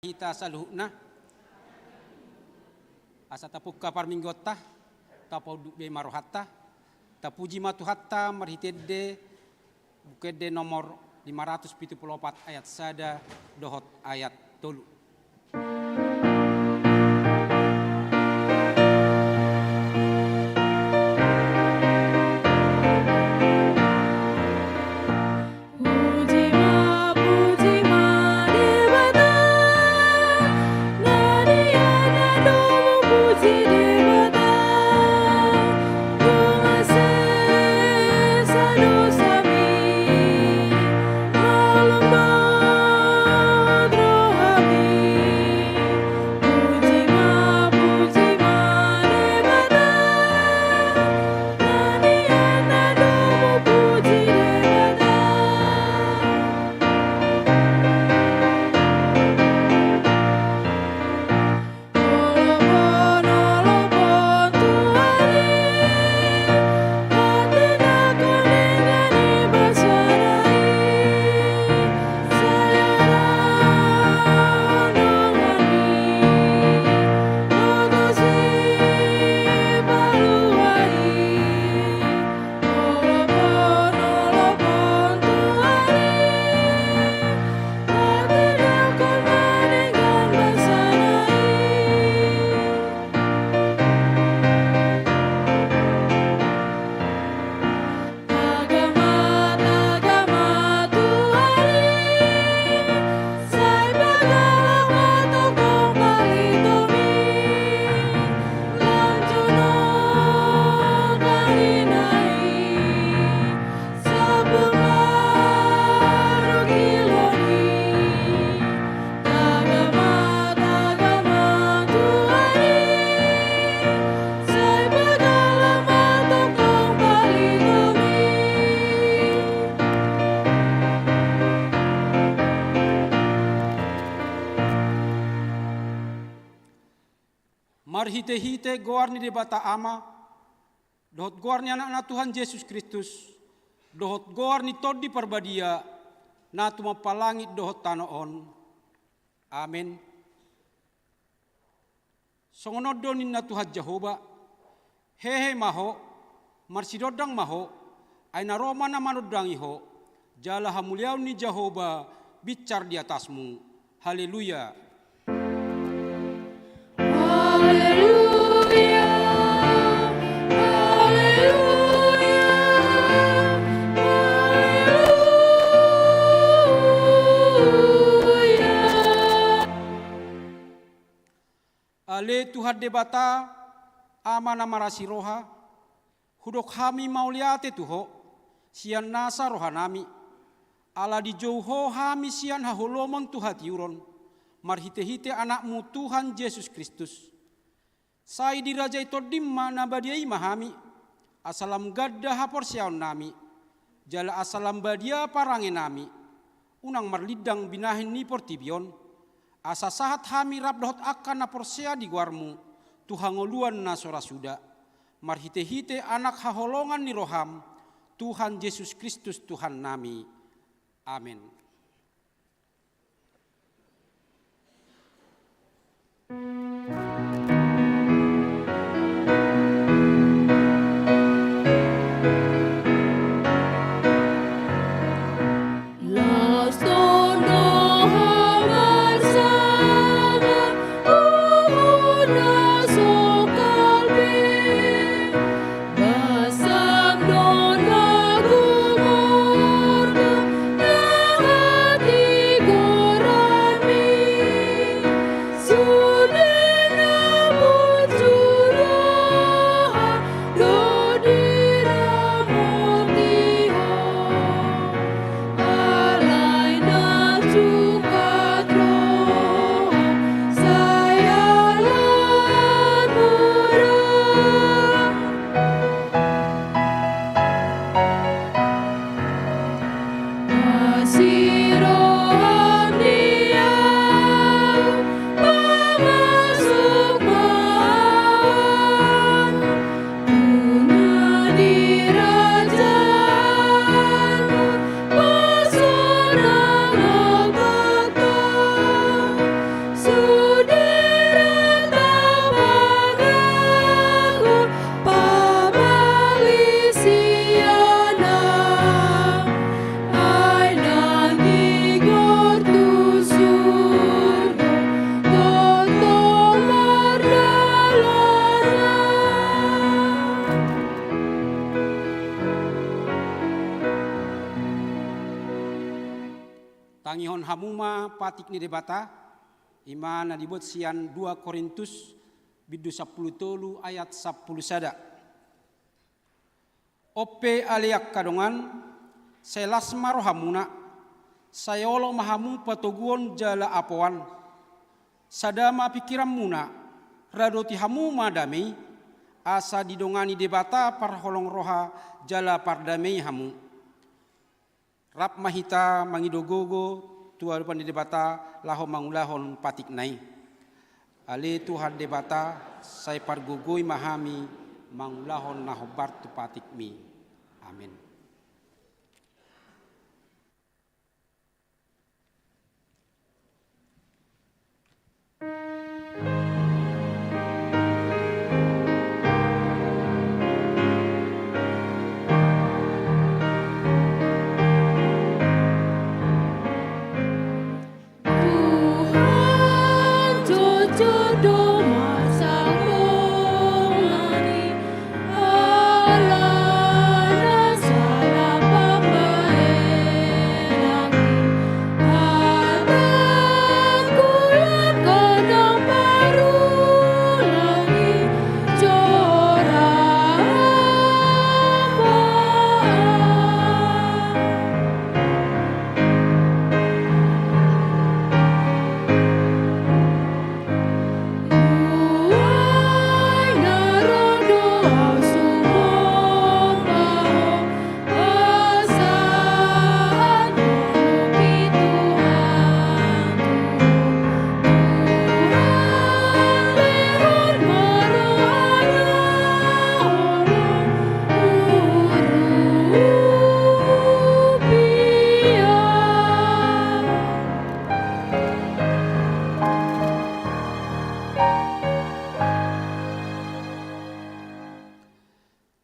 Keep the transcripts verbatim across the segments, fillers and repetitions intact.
Hita saluhutna. Asa tapungka parmingguonta, tapaunduk be ma rohanta, tapuji ma Tuhanta marhite ende, Buku Ende nomor lima ratus pitu pulu opat ayat sada dohot ayat tolu. Puji ma, puji ma Debata, na nian na domu puji Debata. Nunga sesa dosami, malum dohot rohami. Puji ma, puji ma Debata, na nian na domu puji Debata. Olopon, olopon Tuhan i, hatindangkon denggan i basana i, sai adong dongan i, bagas i palua i. Olopon, olopon Tuhan i, hatindangkon ma denggan basana i. Tagan ma, tagan ma Tuhan i, sai pagalang ma tongtong palitomi. Lanjunon karina i, sampulna rugilon i. Tagan ma, tagan ma Tuhan i, sai pagalang ma tongtong palitomi. Marhitehite goar ni Debata Ama, dohot goar ni Anakna Tuhan Jesus Kristus, dohot goar ni Tondi Parbadia, na tumompa langit dohot tano on. Amen. Songon on do ninna Tuhan Jahowa: Hehe ma ho, marsidondang ma ho, ai na ro ma na manondangi ho, jala hamuliaon ni Jahowa binsar di atasmu. Haleluya. Haleluya. Haleluya. Haleluya. Ale Tuhan Debata, Ama na marasi roha, hudok hami mauliate tu Ho, sian nasa rohanami, ala dijou Ho hami sian haholomon tu hatiuron, marhitehite Anakmu Tuhan Jesus Kristus. Sai dirajai Tondim ma na badia i ma hami, asa lam ganda haporseaonnami, jala asa lam badia parangenami, unang marlindang binahen ni portibi on, asa sahat hami rap dohot angka na porsea di goarMu tu hangoluan na so ra suda, marhitehite Anak haholongan ni rohaM, Tuhan Jesus Kristus Tuhannami. Amen. Tangihon hamu ma patik ni Debata, i ma na dibuat sian dua Korintus bindu sampulu tolu ayat sampulu sada. On pe ale angka dongan, sai las ma rohamuna, sai olo ma hamu patoguon jala apoan. Sada ma pingkiranmuna, radoti hamu ma dame i, asa didongani Debata parholong roha jala pardame i hamu. Rap ma hita mangido gogo tu adopan ni Debata laho mangulahon patikna i. Ale Tuhan Debata, sai pargogoi ma hami mangulahon na hombar tu patikmi. Amen.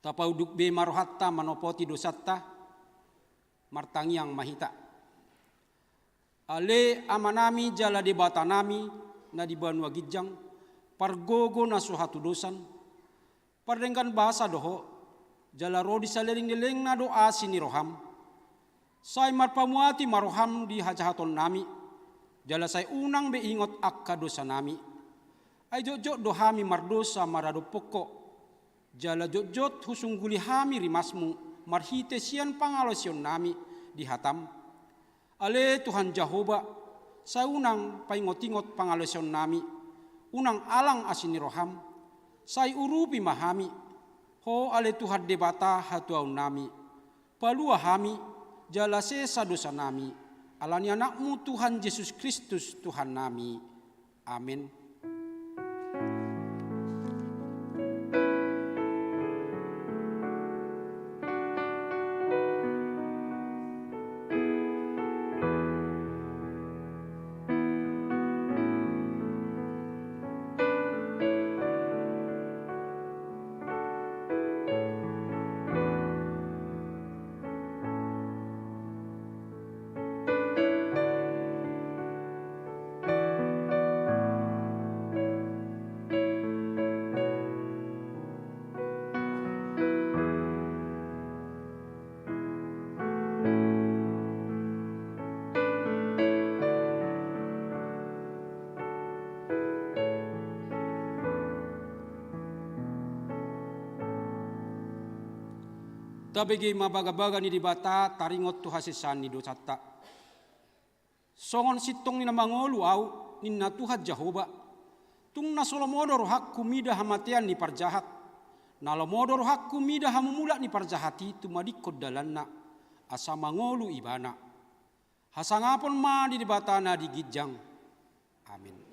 Tapaunduk be ma rohanta manopoti dosanta, martangiang ma hita. Ale Amanami jala Debatanami na di banua ginjang, pargogo na so hatudosan, pardenggan basa do Ho, jala ro di saleleng ni lelengna do asi ni roham. Sai marpamuati ma roham di hajahatonnami, jala sai unang be ingot angka dosanami. Ai jotjot do hami mardosa maradophon Ho, jala jotjot husungguli hami rimasmu marhite sian pangalaosionnami di hatam. Ale Tuhan Jahowa, sai unang paingotingot pangalaosionnami, unang alang asi ni roham, sai urupi ma hami, Ho ale Tuhan Debata hatuaonnami, palua hami, jala sesa dosanami, ala ni Anakmu Tuhan Jesus Kristus Tuhannami. Amen. Tabege ma bagabaga ni Debata taringot tu hasesaan ni dosanta. Songon sintong ni na mangolu ahu, ninna Tuhan Jahowa, tung na so lomo do rohangku mida hamatean ni parjahat, na lomo do rohangku mida hamumulak ni parjahat i tumadingkon dalanna, asa mangolu ibana. Hasangapon ma di Debata na di ginjang. Amen.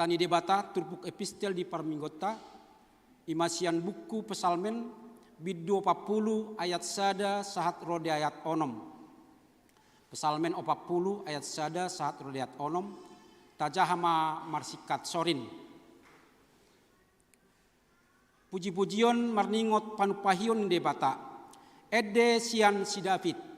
Hata ni Debata turpuk epistel di parmingguonta, i ma sian buku Psalmen, bindu opat pulu ayat sada sahat ro di ayat onom. Psalmen opat pulu ayat sada sahat ro di ayat onom, tajaha ma marsingkat sorin. Pujipujion marningot panumpahion ni Debata. Ende sian si David.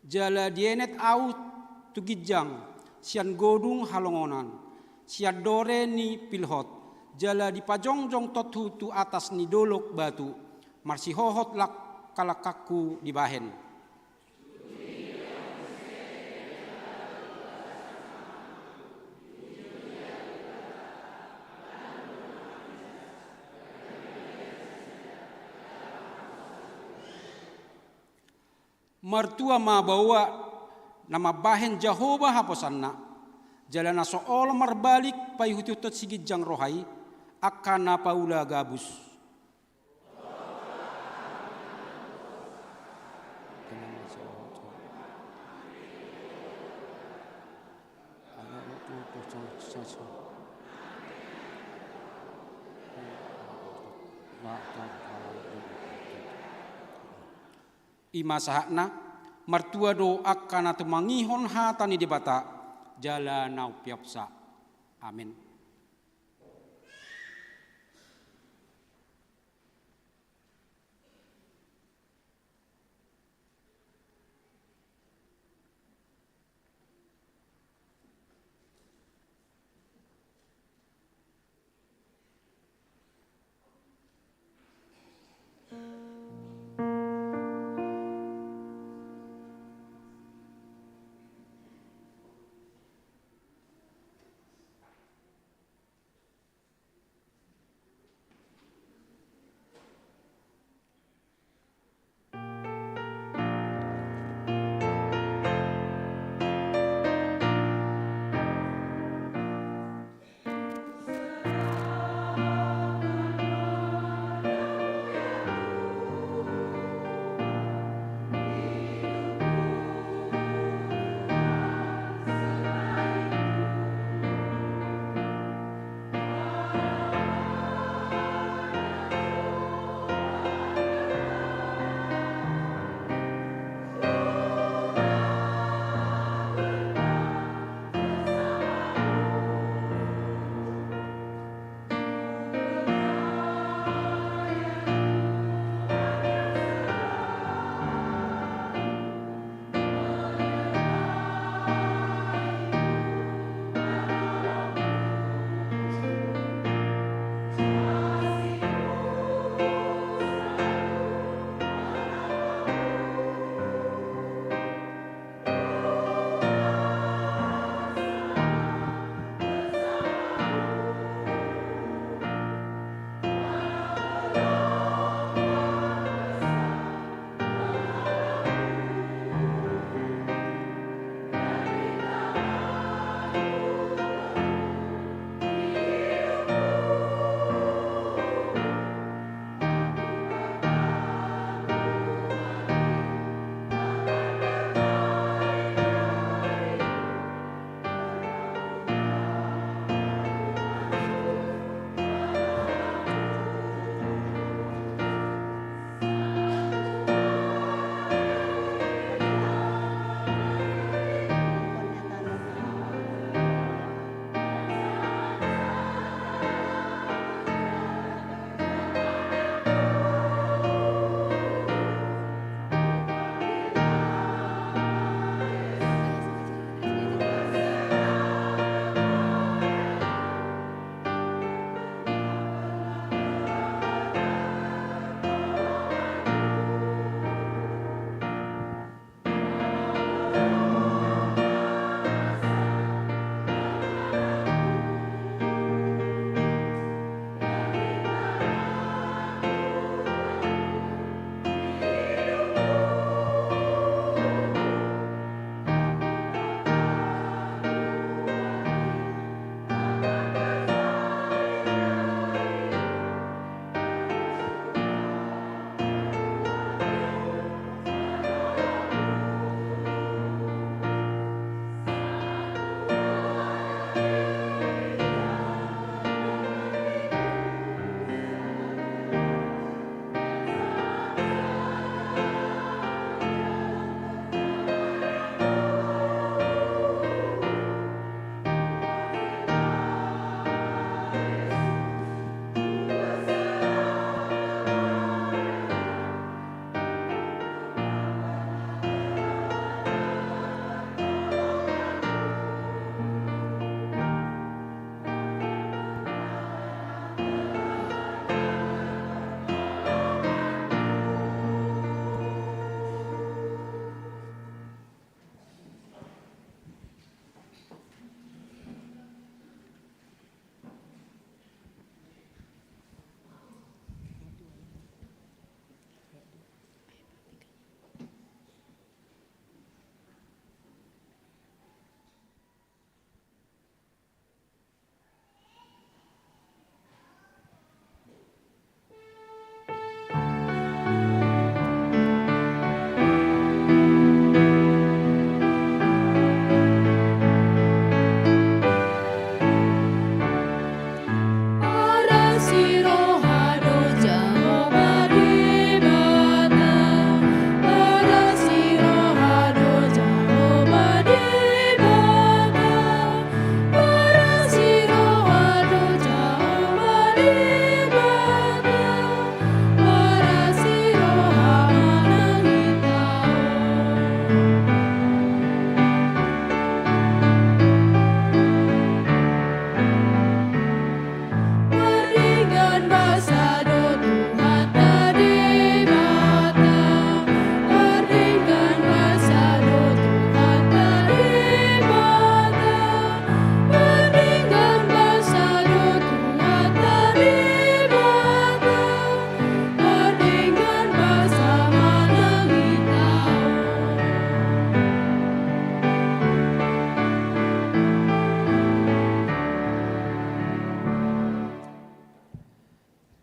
Jala dienet ahu tu ginjang, sian godung halongonan, sian dore ni pilhot, jala dipajongjong tothu tu atas ni dolok batu, marsihohot langkalangkangku dibahen. Martua ma baoa na mambahen Jahowa haposanna, jala na so olo marbalik paihuthihut siginjang roha i, angka na paula gabus. I ma sahatna, martua do angka na tumangihon hata ni Debata, jala na umpeopsa. Amen.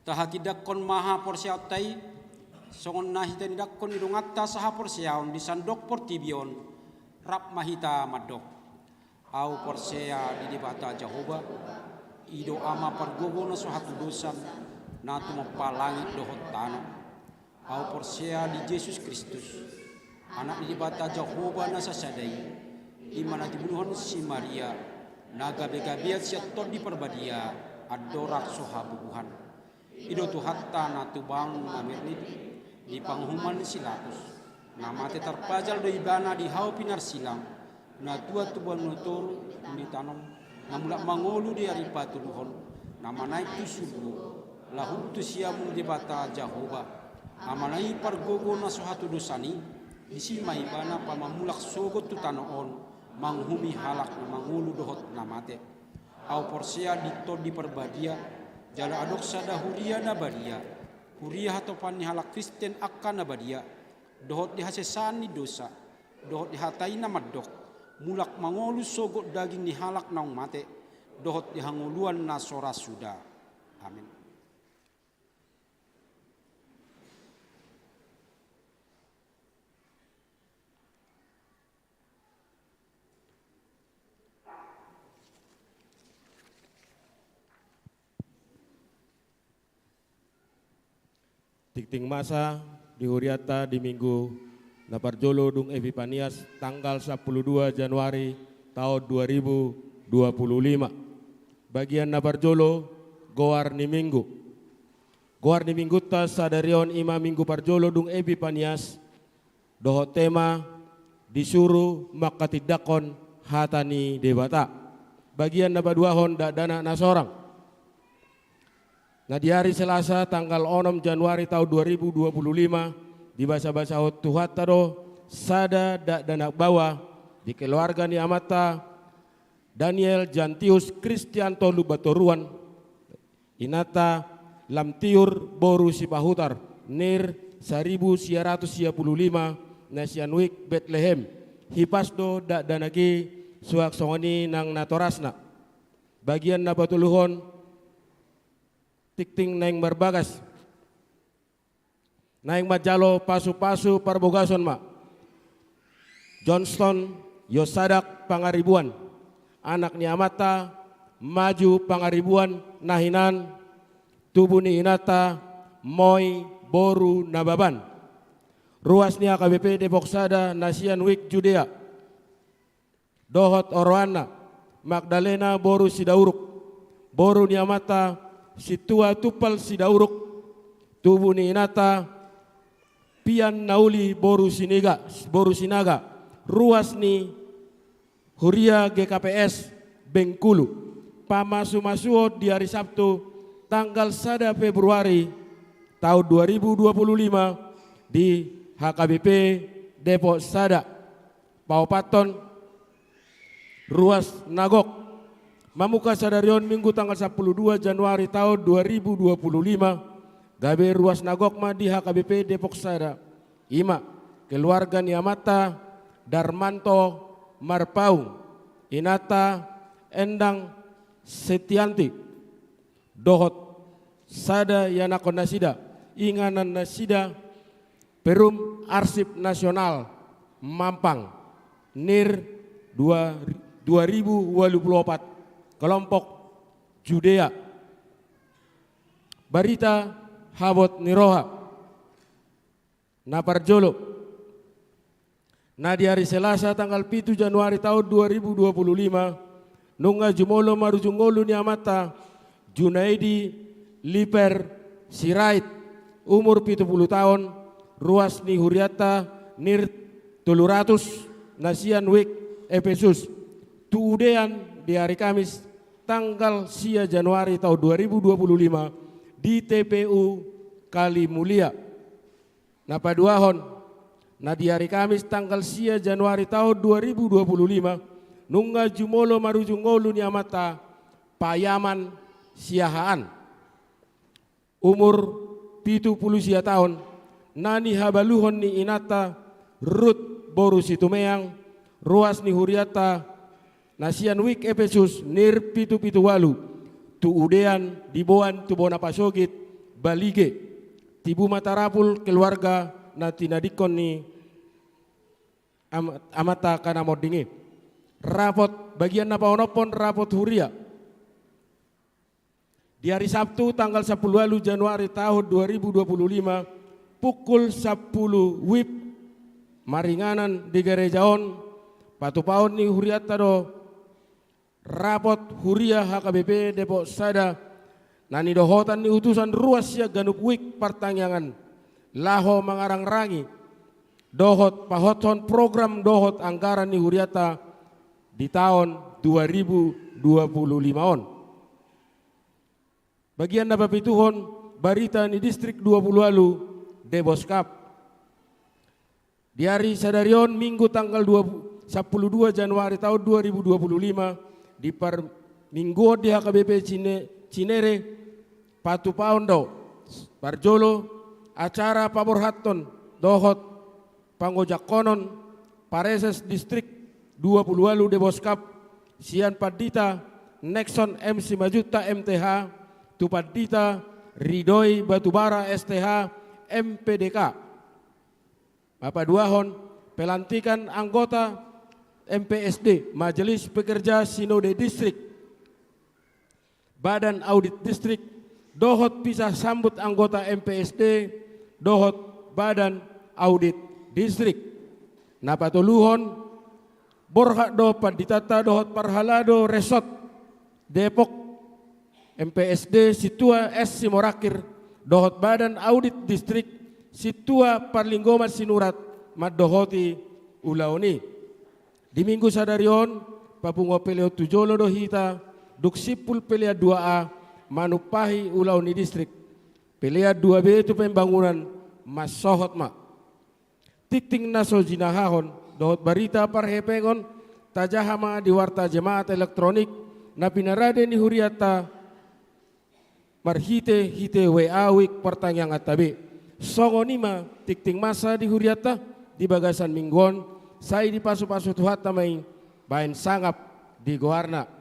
Tahatindangkon ma haporseaonta i, songon na hitindanghon ni donganta sahaporseaon di sandok portibi on, rap ma hita mandok. Ahu porsea di Debata Jahowa, i do Ama pargogo na so hatudosan, na tumompa langit dohot tano. Ahu porsea di Jesus Kristus, Anak ni Debata Jahowa na sasada i, i ma na tibunuhon si Maria, na gabe-gabean sian Tondi Parbadia, andorang so habubuhan. I do Tuhanta na tubu mamereng di panguhuman ni si Pilatus, na mate tarpajal do ibana di hau pinarsilang, na tua tubuan ni toru di tano, na mulak mangolu di ari patoluhon, na manaek tu surgo, lahum tu siamun Debata Jahowa, Amana i pargogo na so hatudosan i, disi ma ibana pamamulak sogot tu tano on, manguhumi halak na mangolu dohot na mate. Ahu porsea di Tondi Parbadia, jala adong sada huria na badia, huria hatopan ni halak Kristen angka na badia, dohot di hasesaan ni dosa, dohot di hata i na mandok, mulak mangolu sogot daging ni halak naung mate, dohot di hangoluan na so ra suda. Amin. Tingting masa di hurianta di Minggu na parjolo dung Epipanias tanggal sampulu dua Januari taon dua ribu dua puluh lima. Bagian na parjolo, goar ni Minggu. Goar ni Minggunta sadari on i ma Minggu parjolo dung Epipanias, dohot tema disuru manghatindanghon hata ni Debata. Bagian na paduahon dakdanak na sorang. Na di ari Selasa tanggal onom Januari taon dua ribu dua puluh lima, dibasabasahon Tuhanta do sada dakdanak baoa di keluarga ni amanta Daniel Jantius Kristianto Lumbantoruan, inanta Lamtiur boru Sipahutar, nir saribu sia ratus sia puluh lima, na sian Wijk Betlehem. Hipas do dakdanak i, suang songon i nang natorasna. Bagian na patoluhon, tingting naeng marbagas. Naeng manjalo pasupasu parbogason ma Johnston Yosadak Pangaribuan, anak ni amanta Maju Pangaribuan na hinan, tubu ni inanta Moi boru Nababan. Ruas ni H K B P Depok Sada na sian Wijk Judea. Dohot oroanna, Magdalena boru Sidauruk, boru ni amanta Sintua Tumpal Sidauruk, tubu ni inanta Pian Nauli boru Siniga, boru Sinaga, ruas ni huria G K P S Bengkulu. Pamasumasuon di ari Sabtu tanggal sada Februari taon dua ribu dua puluh lima di H K B P Depok Sada. Paopathon, ruas na gok. Mamungka sadari on Minggu tanggal sampulu dua Januari taon dua ribu dua puluh lima, gabe ruas na gok ma di H K B P Depok Sada. I ma keluarga ni amanta Darmanto Marpaung, inanta Endang Setianti, dohot sada ianakhon nasida, inganan nasida Perum Arsip Nasional Mampang, nir dua, dua ribu ualu pulu opat, kelompok Judea. Barita habot ni roha. Na parjolo, na di ari Selasa tanggal pitu Januari taon dua ribu dua puluh lima, nunga jumolo marujung ngolu ni amanta Junaidi Liper Sirait, umur pitu pulu taon, ruas ni hurianta nir tolu ratus, na sian Wijk Epesus, tu udean di ari Kamis tanggal sia Januari taon dua ribu dua puluh lima di T P U Kalimulia. Na paduahon, na di ari Kamis tanggal sia Januari taon dua ribu dua puluh lima, nunga jumolo marujung ngolu ni amanta Payaman Siahaan, umur pitu pulu sia taon, na nihabaluhon ni inanta Rut boru Situmeang, ruas ni hurianta na sian Wijk Epesus nir pitu pitu ualu, tu udean diboan tu bona pasogit Balige, tibu ma tarapul keluarga na tinadingkon ni am-, amanta Kana Monding i. Rapot, bagian na paonomhon, rapot huria. Di ari Sabtu tanggal sampulu ualu Januari tahun dua ribu dua pulu lima, pukul sampulu wib, maringanan di gareja on, patupaon ni hurianta do rapot huria H K B P Depok Sada, na nidohotan ni utusan ruas sian ganup wijk partangiangan, laho mangarangrangi dohot pahothon program dohot anggaran ni hurianta di taon dua ribu dua pulu lima on. Bagian na papituhon, barita ni Distrik dua pulu ualu, Deboskap. Di ari sadari on, Minggu tanggal dua, sampulu dua Januari taon dua ribu dua pulu lima, di parmingguon di H K B P Cine-, Cinere, patupaon do parjolo acara paborhathon dohot pangojangkonon pareses Distrik dua pulu ualu Deboskap sian Pandita Nexon M Simanjuntak M T H tu Pandita Ridoi Batubara S T H M P D K. Paduahon, pelantikan anggota M P S D, Majelis Pekerja Sinode Distrik, Badan Audit Distrik, dohot pisah sambut anggota M P S D dohot Badan Audit Distrik. Na patoluhon, borhat do panditanta dohot parhalado Resort Depok, M P S D Sintua S Simorangkir, dohot Badan Audit Distrik Sintua Parlinggoman Sinurat mandohoti ulaon i. Di Minggu sadari on, papunguan peleon tu jolo do hita, dung simpul pelean dua A manumpahi ulaon ni distrik. Pelean dua B tu pembangunan, mansohot ma. Tingting na so jinahahon dohot barita parhepengon, tajaha ma di Warta Jemaat Elektronik na pinarade ni hurianta marhitehite W A wijk partangianganta be. Songon i ma tingting masa di hurianta di bagasan Minggu on, sai dipasupasu Tuhanta ma i baen sangap di goarna.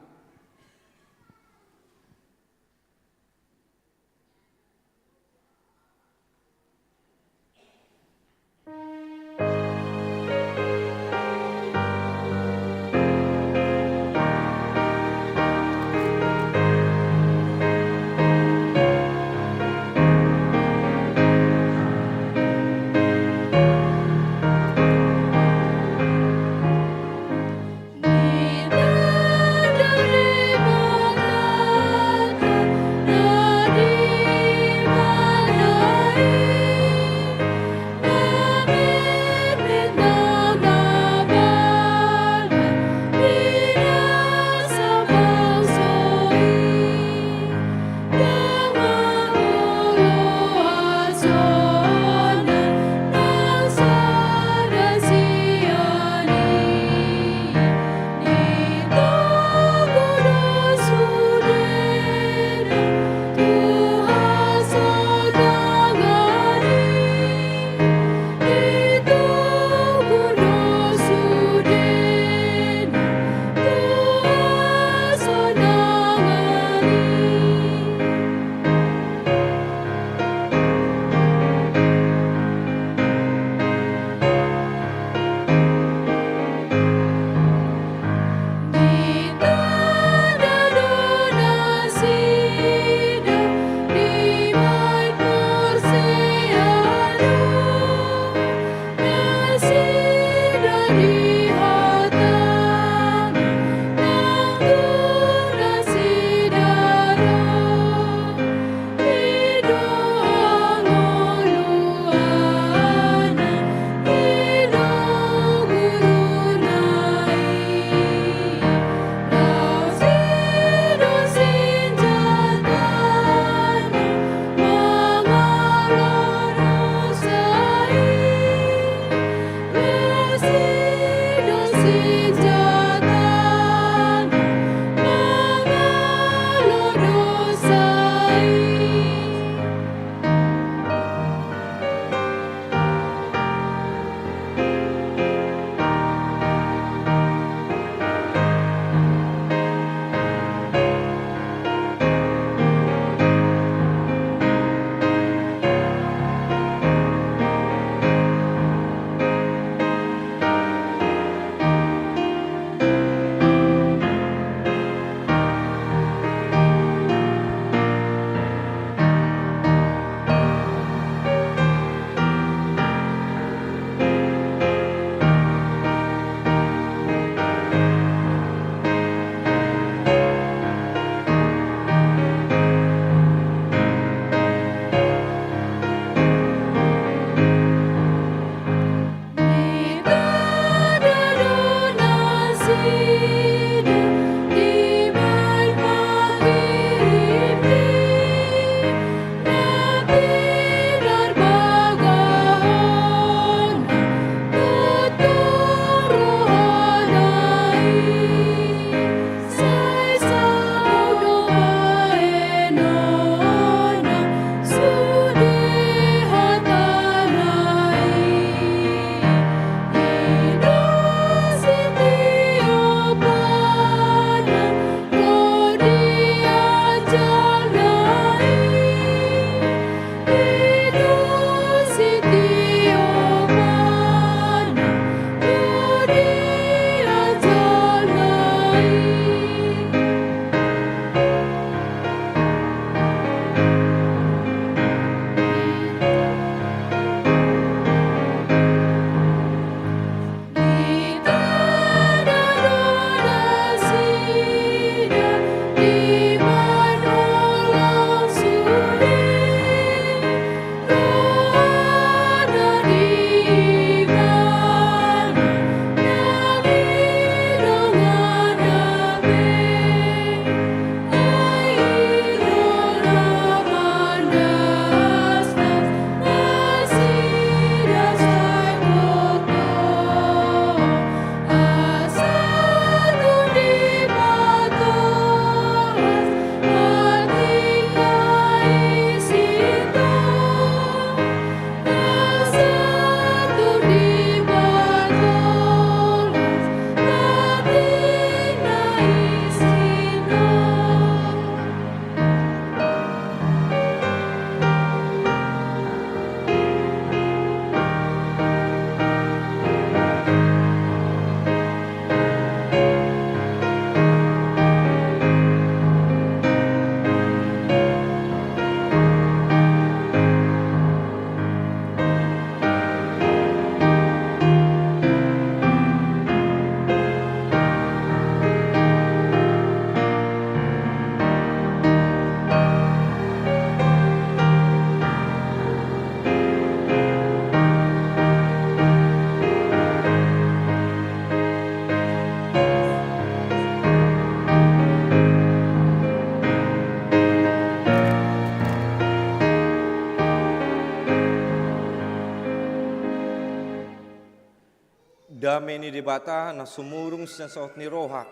Dame ni Debata na sumurung sian saut ni roha,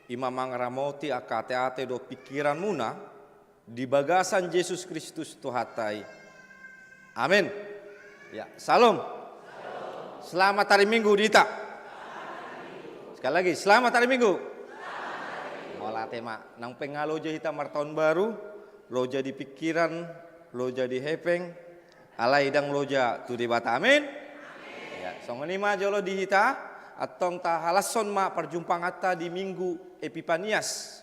i ma mangaramoti angka ateate dohot pingkiranmuna di bagasan Jesus Kristus Tuhanta i. Amin. Ya, salam. Selamat hari Minggu di hita. Sekali lagi, selamat hari Minggu. Mauliate ma, nang pe nga loja hita martaon baru, loja di pingkiran, loja di hepeng, alai ndang loja tu Debata. Amin. Ya, songon i ma jolo di hita, antong tahalashon ma parjumpaanta di Minggu Epipanias.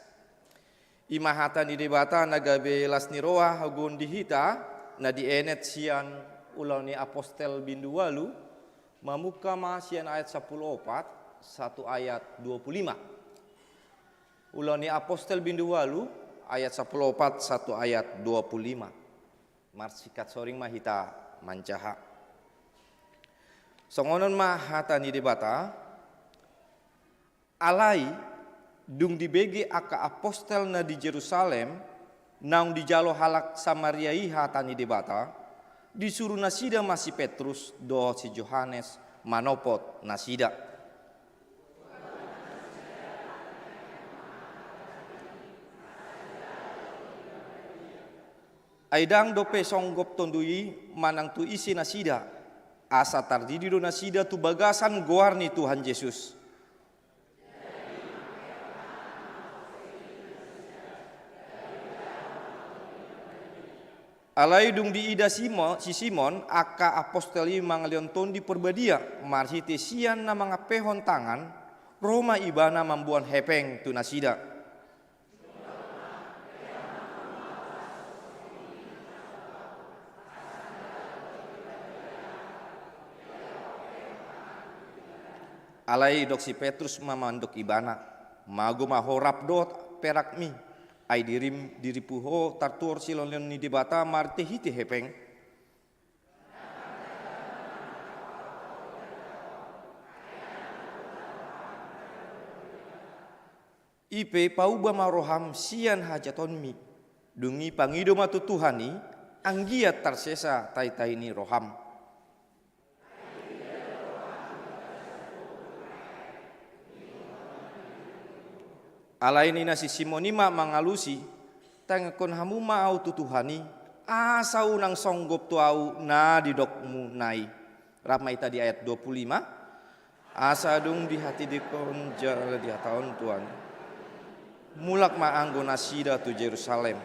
I ma hata ni Debata na gabe las ni roha hagogoon di hita, na dienet sian Ulaon ni Apostel bindu ualu, mamungka ma sian ayat sampulu opat sahat tu ayat dua pulu lima. Ulaon ni Apostel bindu ualu ayat sampulu opat sahat tu ayat dua pulu lima. Marsingkat soring ma hita manjaha. Songon on ma hata ni Debata. Alai, dung dibege angka apostel na di Jerusalem, naung dijalo halak Samaria i hata ni Debata, disuru nasida ma si Petrus dohot si Johannes manopot nasida. Ai ndang dope songgop tonduy i manang tu ise nasida, asa tardidi do nasida tu bagasan goar ni Tuhan Jesus. Alai dung diida Simo-, si Simon angka apostel i mangalehon Tondi Parbadia marhite sian na mangampehon tangan, ro ma ibana mamboan hepeng tu nasida. Alai didok si Petrus ma mandok ibana, mago ma ho rap dohot perakmi, ai dirim-, dirimpu ho tartuhor silehonlehon ni Debata marhitehite hepeng. I pe pauba ma roham sian hajahatonmi, dung i pangido ma tu Tuhan i, anggiat tarsesa taitai ni roham. Alai nina si Simon i ma mangalusi, tangiangkon hamu ma ahu tu Tuhan i, asa unang songgop tu ahu na nidokmuna i. Rap ma hita di ayat dua pulu lima. Asa dung dihatindangkon jala dihatahon Tuhan, mulak ma anggo nasida tu Jerusalem,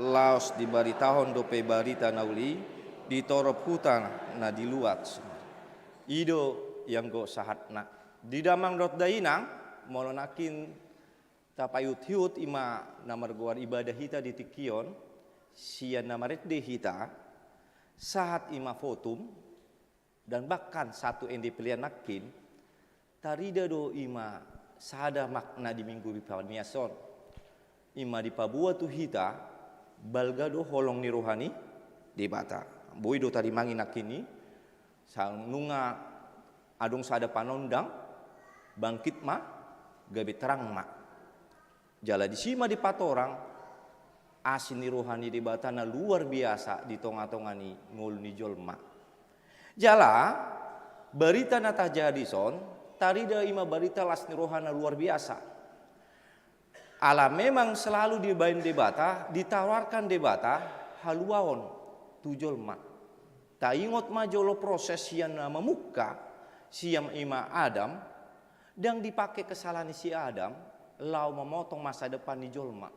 laos dibaritahon dope barita na uli i di torop huta na di luat. I do ianggo sahatna. Di damang dohot dainang, molo nangkin tapaihutihut i ma na margoar ibadah hita di tingki on, sian na marende hita, sahat i ma votum, dan bahkan sahat tu ende pelean nangkin, tarida do i ma sada makna di Minggu Epipanias on. I ma dipaboa tu hita, balga do holong ni roha ni Debata. Boi do tarimangi nangkin i, sai nunga adong sada panondang, bangkit ma, gabe terang ma. Jala disi ma dipatorang asi ni roha ni Debata na luar biasa di tongatonga ni ngolu ni jolma. Jala barita na tajaha dison, tarida i ma barita las ni roha na luar biasa. Ala memang selalu dibaen Debata, ditawarkan Debata haluaon tu jolma. Taingot ma jolo proses sian na mamungka, sian i ma Adam, ndang dipake kesalahan ni si Adam laho mamotong masa depan ni jolma.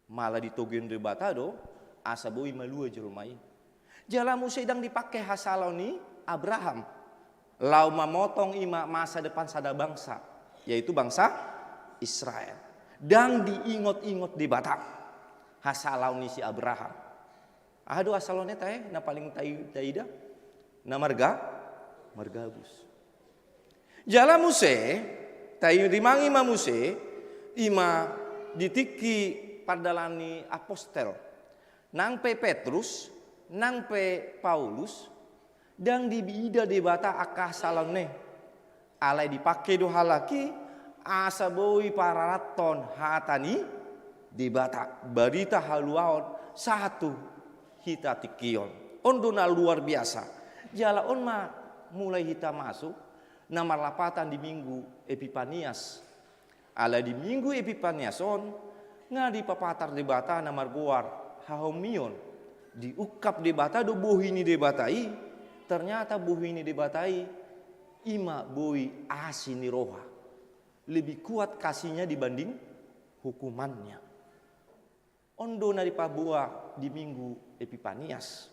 Malah ditoguhon Debata do asa boi malua jolma i. Jala muse ndang dipake hasalaon ni Abraham laho mamotong i ma masa depan sada bangsa, yaitu bangsa Israel. Ndang diingotingot Debata hasalaon ni si Abraham. Aha do hasalaon i tahe, na paling tai-, taida? Na marga-, margabus. Jala muse, tairimangi ma muse, i ma di tingki pardalanan ni apostel. Nang pe Petrus, nang pe Paulus, ndang diida Debata angka hasalaon i. Alai dipake do halak i, asa boi pararathon hata ni Debata, barita haluaon sahat tu hita tingki on. On do na luar biasa. Jala on ma mulai hita masuk, na marlapatan di Minggu Epipanias. Ala di Minggu Epipanias on, nga dipapatar Debata na margoar hahomion, diungkap Debata do bohi ni Debata i, ternyata bohi ni Debata i, i ma boi asi ni roha. Lebih kuat kasihnya dibanding hukumannya. On do na dipaboa di Minggu Epipanias.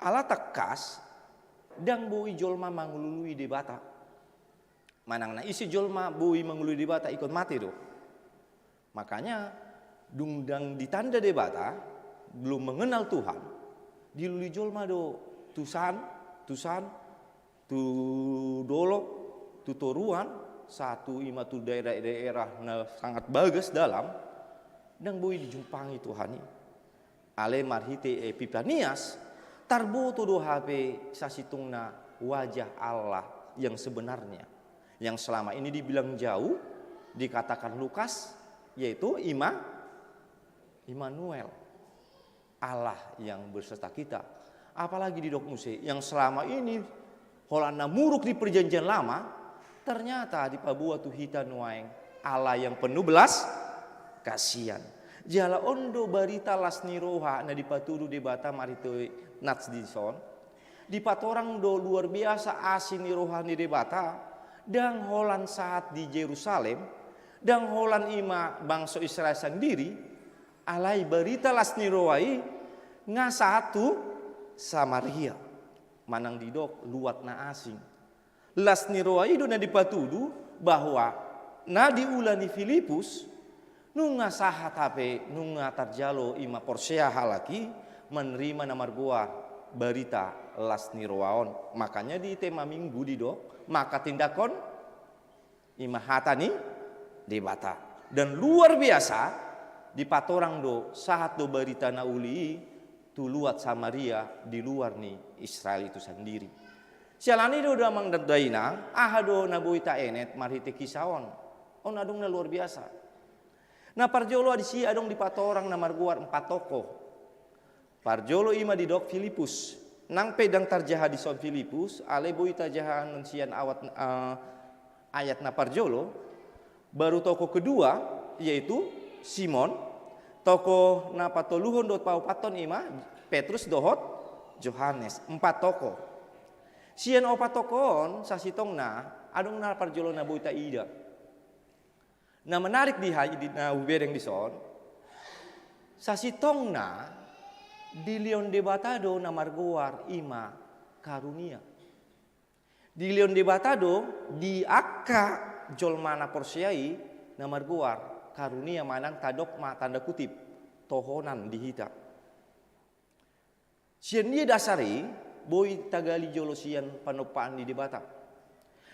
Ala tangkas, ndang boi jolma mangalului Debata. Manang na ise jolma boi mangalului Debata ingkon mate do. Makanya, dung ndang ditanda Debata, belum mengenal Tuhan, dilului jolma do tu san, tu san, tu dolok, tu toruan, sahat tu i ma tu daerah-daerah na sangat bagas dalam, ndang boi dijumpangi Tuhan i. Alai marhite Epipanias, tarboto do hape sasintongna wajah Allah yang sebenarnya, yang selama ini dibilang jauh, dikatakan Lukas, yaitu Ima-, Immanuel. Allah yang berserta kita. Apalagi didok muse, yang selama ini holan na muruk di Perjanjian Lama, ternyata dipaboa tu hita nuaeng Allah yang penuh belas kasihan. Jala on do barita las ni roha na dipatudu Debata marhite nats dison. Dipatorang do luar biasa asi ni roha ni Debata, ndang holan sahat di Jerusalem, ndang holan i ma bangso Israel sandiri, alai barita las ni roha i nga sahat tu Samaria, manang didok luat na asing. Las ni roha i do na dipatudu bahwa na diula ni Filipus, nunga sahat hape, nunga tarjalo i ma porsea halak i menerima na margoar barita las ni roha on. Makanya di tema Minggu didok, maka tindakhon i ma hata ni Debata. Dan luar biasa, dipatorang do, sahat do barita na uli i tu luat Samaria di luar ni Israel itu sandiri. Siala ni i do damang dohot dainang, aha do na boi taenet marhite kisah on. On adong na luar biasa. Na parjolo disi adong dipatorang na margoar empat tokoh. Parjolo i ma didok Filipus. Nang pe ndang tarjaha dison Filipus, alai boi tajaha annon sian awat, eh, ayat na parjolo. Baru tokoh kedua, yaitu Simon. Tokoh na patoluhon dohot paopathon i ma Petrus dohot Johannes. Empat tokoh. Sian opat tokoh on, sasintongna, adong na parjolo na boi taida. Na menarik di ha-, di na hubereng dison, sasintongna dilehon Debata do na margoar i ma karunia. Dilehon Debata do di angka jolma na porsea i na margoar karunia manang tadok ma tanda kutip tohonan di hita. Sian dia dasar i, boi tagali jolo sian panompaan ni Debata.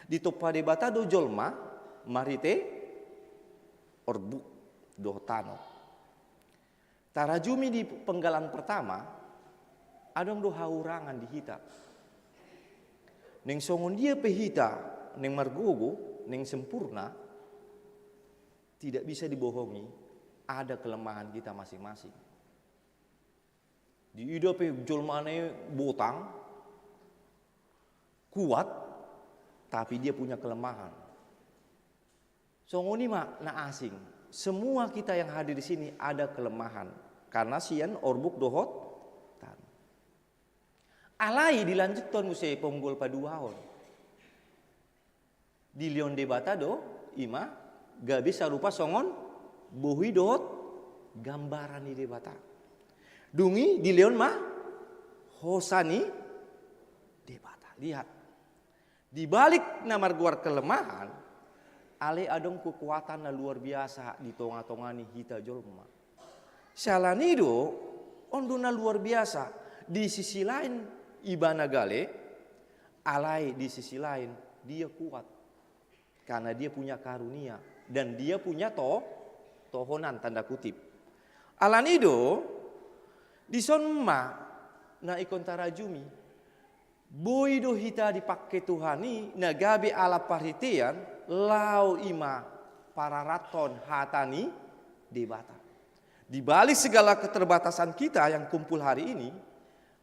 Ditompa Debata do jolma marhite orbuk dohot tano. Tarajumi di penggalan pertama, adong do haurangan di hita. Naeng songon dia pe hita, naeng margogo, naeng sempurna, tidak bisa dibohongi, ada kelemahan kita masing-masing. Diida pe jolmana i botang, kuat, tapi dia punya kelemahan. Songon i ma na asing. Semua kita yang hadir di sini ada kelemahan. Karena sian orbuk dohot tano. Alai dilanjuthon muse ponggol paduahon. Dilehon Debata do, i ma, gabe sarupa songon bohi dohot gambaran ni Debata. Dung i dilehon ma hosa ni Debata. Lihat. Di balik na margoar kelemahan, alai adong kekuatan na luar biasa di tonga-tonga ni hita jolma. Siala ni i do, on do na luar biasa. Di sisi lain, ibana gale, alai di sisi lain, dia kuat. Karena dia punya karunia. Dan dia punya to-, tohonan, tanda kutip. Ala ni i do, dison ma na ingkon tarajumi. Boi do hita dipangke Tuhan i na gabe alat parhitean, laho i ma pararathon hata ni Debata. Di balik segala keterbatasan kita yang kumpul hari ini,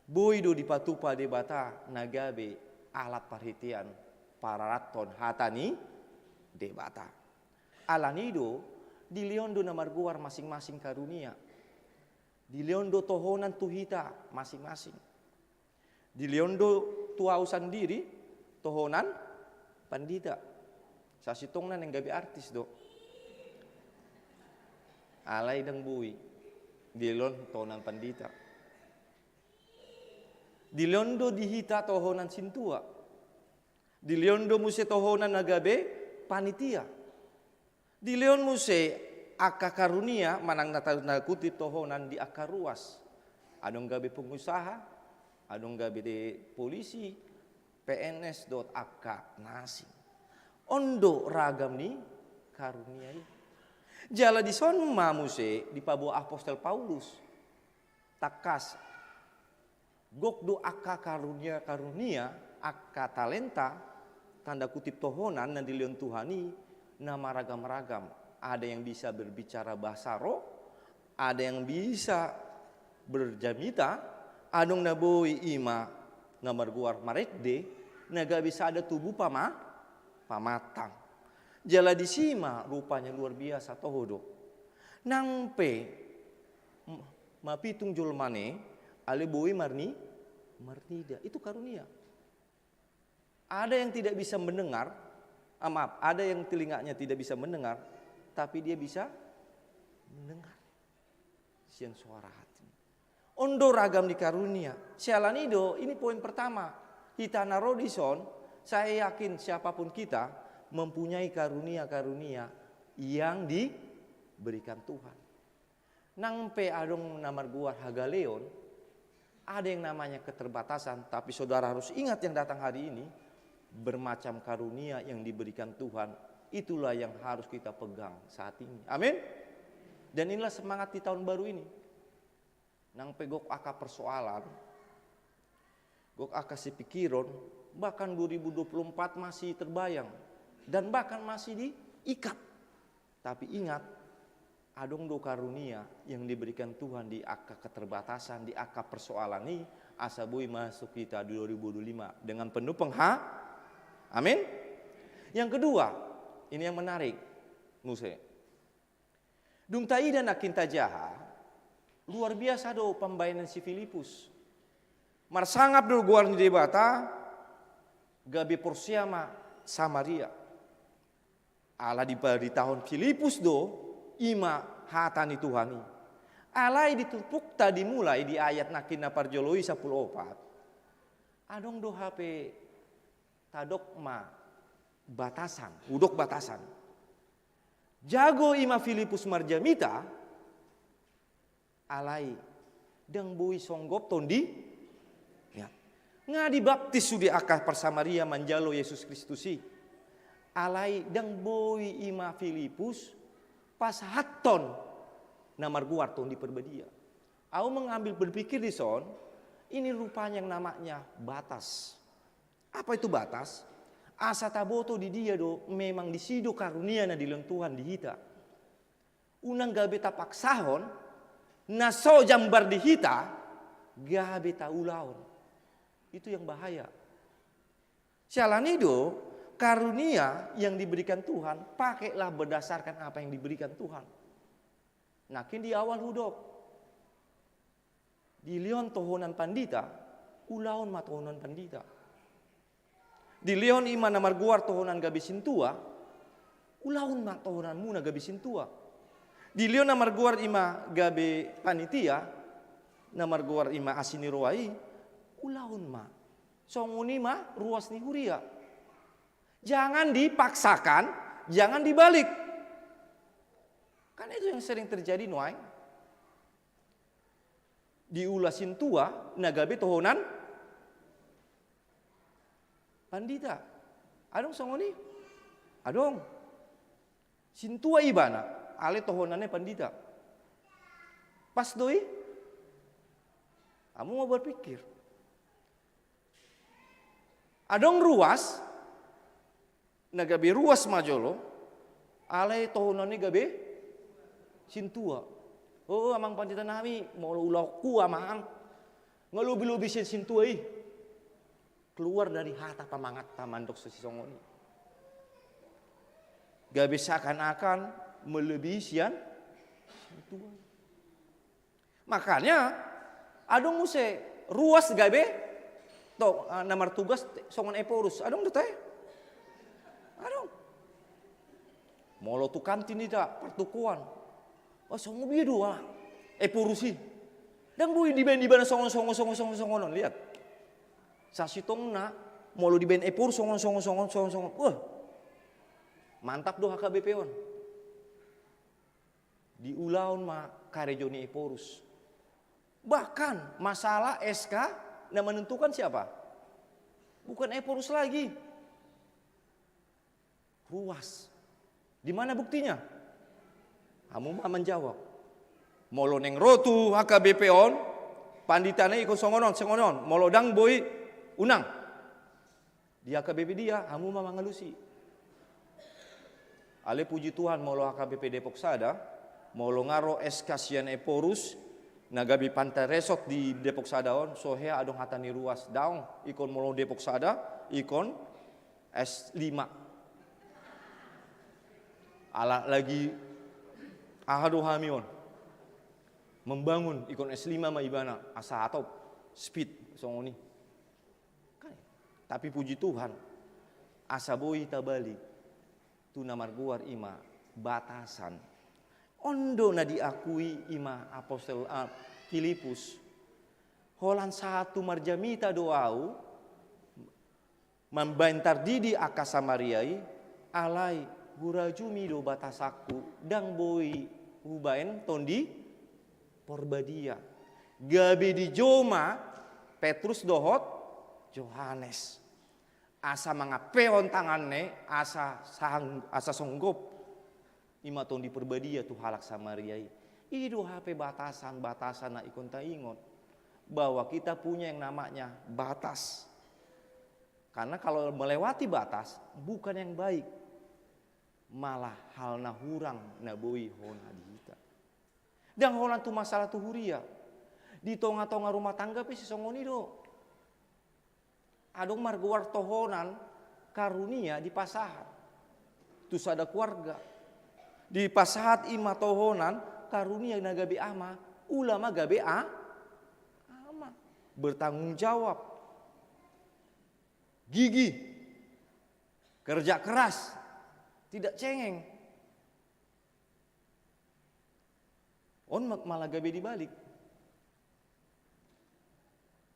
boi do dipatupa Debata na gabe alat parhitean pararathon hata ni Debata. Alani do, dilehon do na margoar masing-masing karunia. Dilehon do tohonan tu hita masing-masing. Dilehon do tu ahu sandiri tohonan pandita. Sasintongna naeng gabe artis do. Alai ndang boi dilehon tohonan pandita. Dilehon do di hita tohonan sintua. Dilehon do muse tohonan na gabe panitia. Dilehon muse angka karunia manang na tanda kutip tohonan di angka ruas. Adong gabe pengusaha, adong gabe polisi, P N S dohot angka na asing. On do ragam ni karunia i. Jala dison ma muse dipaboa apostel Paulus. Tangkas. Gok do angka karunia-karunia, angka talenta, tanda kutip tohonan na dilehon Tuhan i, na maragam-ragam. Ada yang bisa berbicara bahasa roh, ada yang bisa berjamita, adong na boi ima na margoar marende, na gabe sada tubu pama-, pamatang. Jala disi ma rupanya luar biasa toho do. Nang pe m-, mapitung jolma ne, ale boi marni-, marnida. Itu karunia. Ada yang tidak bisa mendengar, ah, maaf, ada yang telinganya tidak bisa mendengar, tapi dia bisa mendengar sian suara hati. On do ragam ni karunia. Siala ni do, ini poin pertama. Hita na ro dison, saya yakin siapapun kita mempunyai karunia-karunia yang diberikan Tuhan. Nang pe adong na margoar hagaleon, ada yang namanya keterbatasan, tapi saudara harus ingat yang datang hari ini, bermacam karunia yang diberikan Tuhan, itulah yang harus kita pegang saat ini. Amin. Dan inilah semangat di tahun baru ini. Nang pe gok angka persoalan, gok angka sipikiron, bahkan dua ribu dua puluh empat masih terbayang dan bahkan masih diikat. Tapi ingat, adong do karunia yang diberikan Tuhan di angka keterbatasan, di angka persoalan i, asa boi masuk kita di dua ribu dua puluh lima dengan penuh pengha-, amin. Yang kedua, ini yang menarik, muse. Dung taida nangkin tajaha, luar biasa do pambahenan si Filipus. Marsangap do goar ni Debata, gabe porsea ma Samaria. Ala dibaritahon Filipus do, ima hata ni Tuhan i. Alai di turpukta dimulai di ayat nangkin na parjolo i sampulu opat. Adong do hape tadok ma batasan, hudok batasan. Jago ima Filipus marjamita, alai ndang boi songgop tondi. Ya. Nga dibaptis sude angka parsamaria manjalo Jesus Kristus i. Alai ndang boi ima Filipus pasahathon na margoar Tondi Parbadia. Au mengambil berpikir dison, ini rupanya yang namanya batas. Apa itu batas? Asa taboto di dia do, memang disi do karunia na dilehon Tuhan di hita. Unang gabe tapaksahon, na so jambar di hita, gabe taulahon. Itu yang bahaya. Siala ni do, karunia yang diberikan Tuhan, pakailah berdasarkan apa yang diberikan Tuhan. Nangkin di awal hudok. Dilehon tohonan pandita, ulahon ma tohonan pandita. Dilehon ima na margoar tohonan gabe sintua, ulahon ma tohonanmuna gabe sintua. Dilehon na margoar ima gabe panitia, na margoar ima asi ni roha i, ulahon ma. Songon i ma ruas ni huria. Jangan dipaksakan, jangan dibalik. Karena itu yang sering terjadi nuaeng. Diula sintua na gabe tohonan pandita. Adong songon i? Adong. Sintua ibana, alai tohonanna pandita. Pas do i? Hamu ma berpikir. Adong ruas, na gabe ruas ma jolo, alai tohonanna gabe sintua. O, amang pandita nami, molo ulahonku amang, nga lobi-lobi sian sintua i. Keluar dari hata pamanganta mandok sisongon i. Gabe seakan-akan melebihi sian Tuhan. Makanya adong muse ruas gabe to, ah, na martugas songon Ephorus. Adong do te? Adong. Molo tu kantin ita partukoan. Oh, songon dia dua. Ephorus i. Ndang boi dibaen ibana songon, songon, songon, songon, songon on, lihat. Sasintongna, molo dibaen Ephorus songon, songon, songon, songon, songon. Wah. Mantap do H K B P on. Diulahon ma karejo ni Ephorus. Bahkan masalah S K na menentukan siapa? Bukan Ephorus lagi. Ruas. Di mana buktinya? Hamu ma manjawab. Molo naeng ro tu H K B P on, panditana ingkon songon on, songon on. Molo ndang boi, unang. Di H K B P dia, hamu ma mangalusi. Ale puji Tuhan, molo H K B P Depok Sada, molo nga ro S K sian Ephorus, na gabe pantaresort di Depok Sada on, so hea adong hata ni ruas, daong, ingkon molo Depok Sada, ingkon S lima. Ala lagi aha do hami on. Membangun, ingkon S lima ma ibana, asa hatop, speed, songon i. Kan? Tapi puji Tuhan, asa boi tabalik tu na margoar i ma batasan. On do na diakui i ma apostel, ah, Filipus. Holan sahat tu marjamita do ahu, mambaen tardidi angka Samaria i, alai hurajumi do batasanku, ndang boi hubaen Tondi Porbadia. Gabe dijou ma Petrus dohot Johannes. Asa mangampehon tanganna, asa sang-, asa songgop. I ma Tondi Porbadia tu halak Samaria i. I do hape batasan-batasan na ingkon taingot bahwa kita punya yang namanya batas. Karena kalau melewati batas, bukan yang baik. Malah hal na hurang na boi hona di hita. Ndang holan tu masalah tu huria. Di tonga-tonga rumah tangga pe sisongon i do. Adong margoar tohonan karunia dipasahat tu sada keluarga. Dipasahat i ma tohonan karunia na gabe ama, ula ma gabe a-, ama. Bertanggung jawab. Gigih. Kerja keras. Tidak cengeng. On ma-, malah gabe dibalik.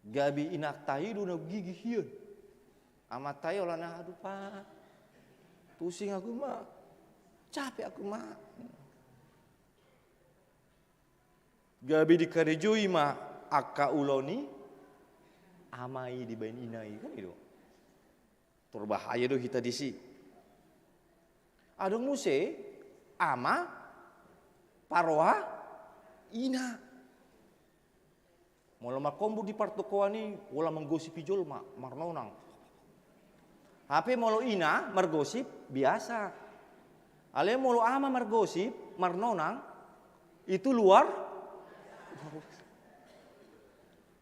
Gabe inanta i do na gigih hian. Amanta i holan, "Aduh, Pak. Pusing aku, Mak. Capek aku, Mak." Gabe dikarejoi ma angka ulaon i, ama i dibaen ina i, kan i do. Torbahaya do hita disi. Adong muse ama paroha ina. Molo markombur di partokoan i, holan manggosipi jolma, marnonang. Hape molo ina margosip, biasa. Alai molo ama margosip, marnonang, itu luar.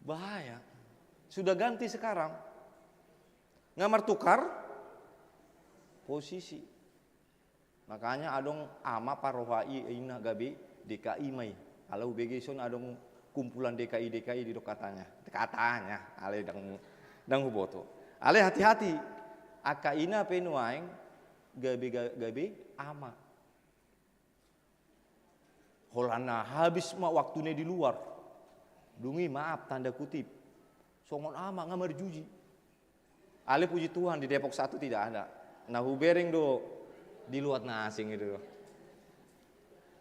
Bahaya. Sudah ganti sekarang. Nga martukar posisi. Makanya adong ama paroha i, ina gabe D K I ma i. Ala hubege ison adong kumpulan D K I, D K I didok katanya. Katanya, alai ndang, ndang huboto. Alai hati-hati. Angka ina pe nuaeng gabe, ga-, gabe ama. Holan na habis ma waktuna di luar. Dung i maaf, tanda kutip. Songon ama nga marjuji. Alai puji Tuhan, di Depok satu tidak ada. Na hubereng do di luat na asing itu.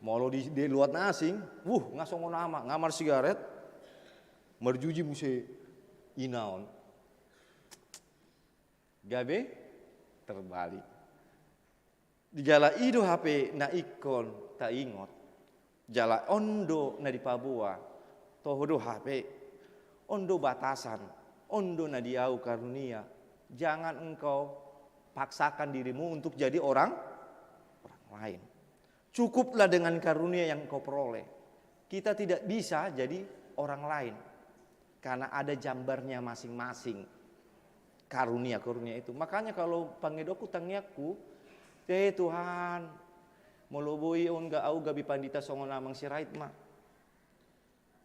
Molo di, di luat na asing, wuh, nga songon ama, nga marsigaret, marjuji muse ina on. Gabe terbalik. Jala i do hape na ingkon taingot. Jala on do na dipaboa. Toho do hape. On do batasan. On do na diau karunia. Jangan engkau paksakan dirimu untuk jadi orang, orang lain. Cukuplah dengan karunia yang engkau peroleh. Kita tidak bisa jadi orang lain. Karena ada jambarnya masing-masing. Karunia-karunia itu. Makanya kalau pangidoanku, tangiangku, "Eh Tuhan, molo boi on ga au gabe pandita songon Amang Sirait ma.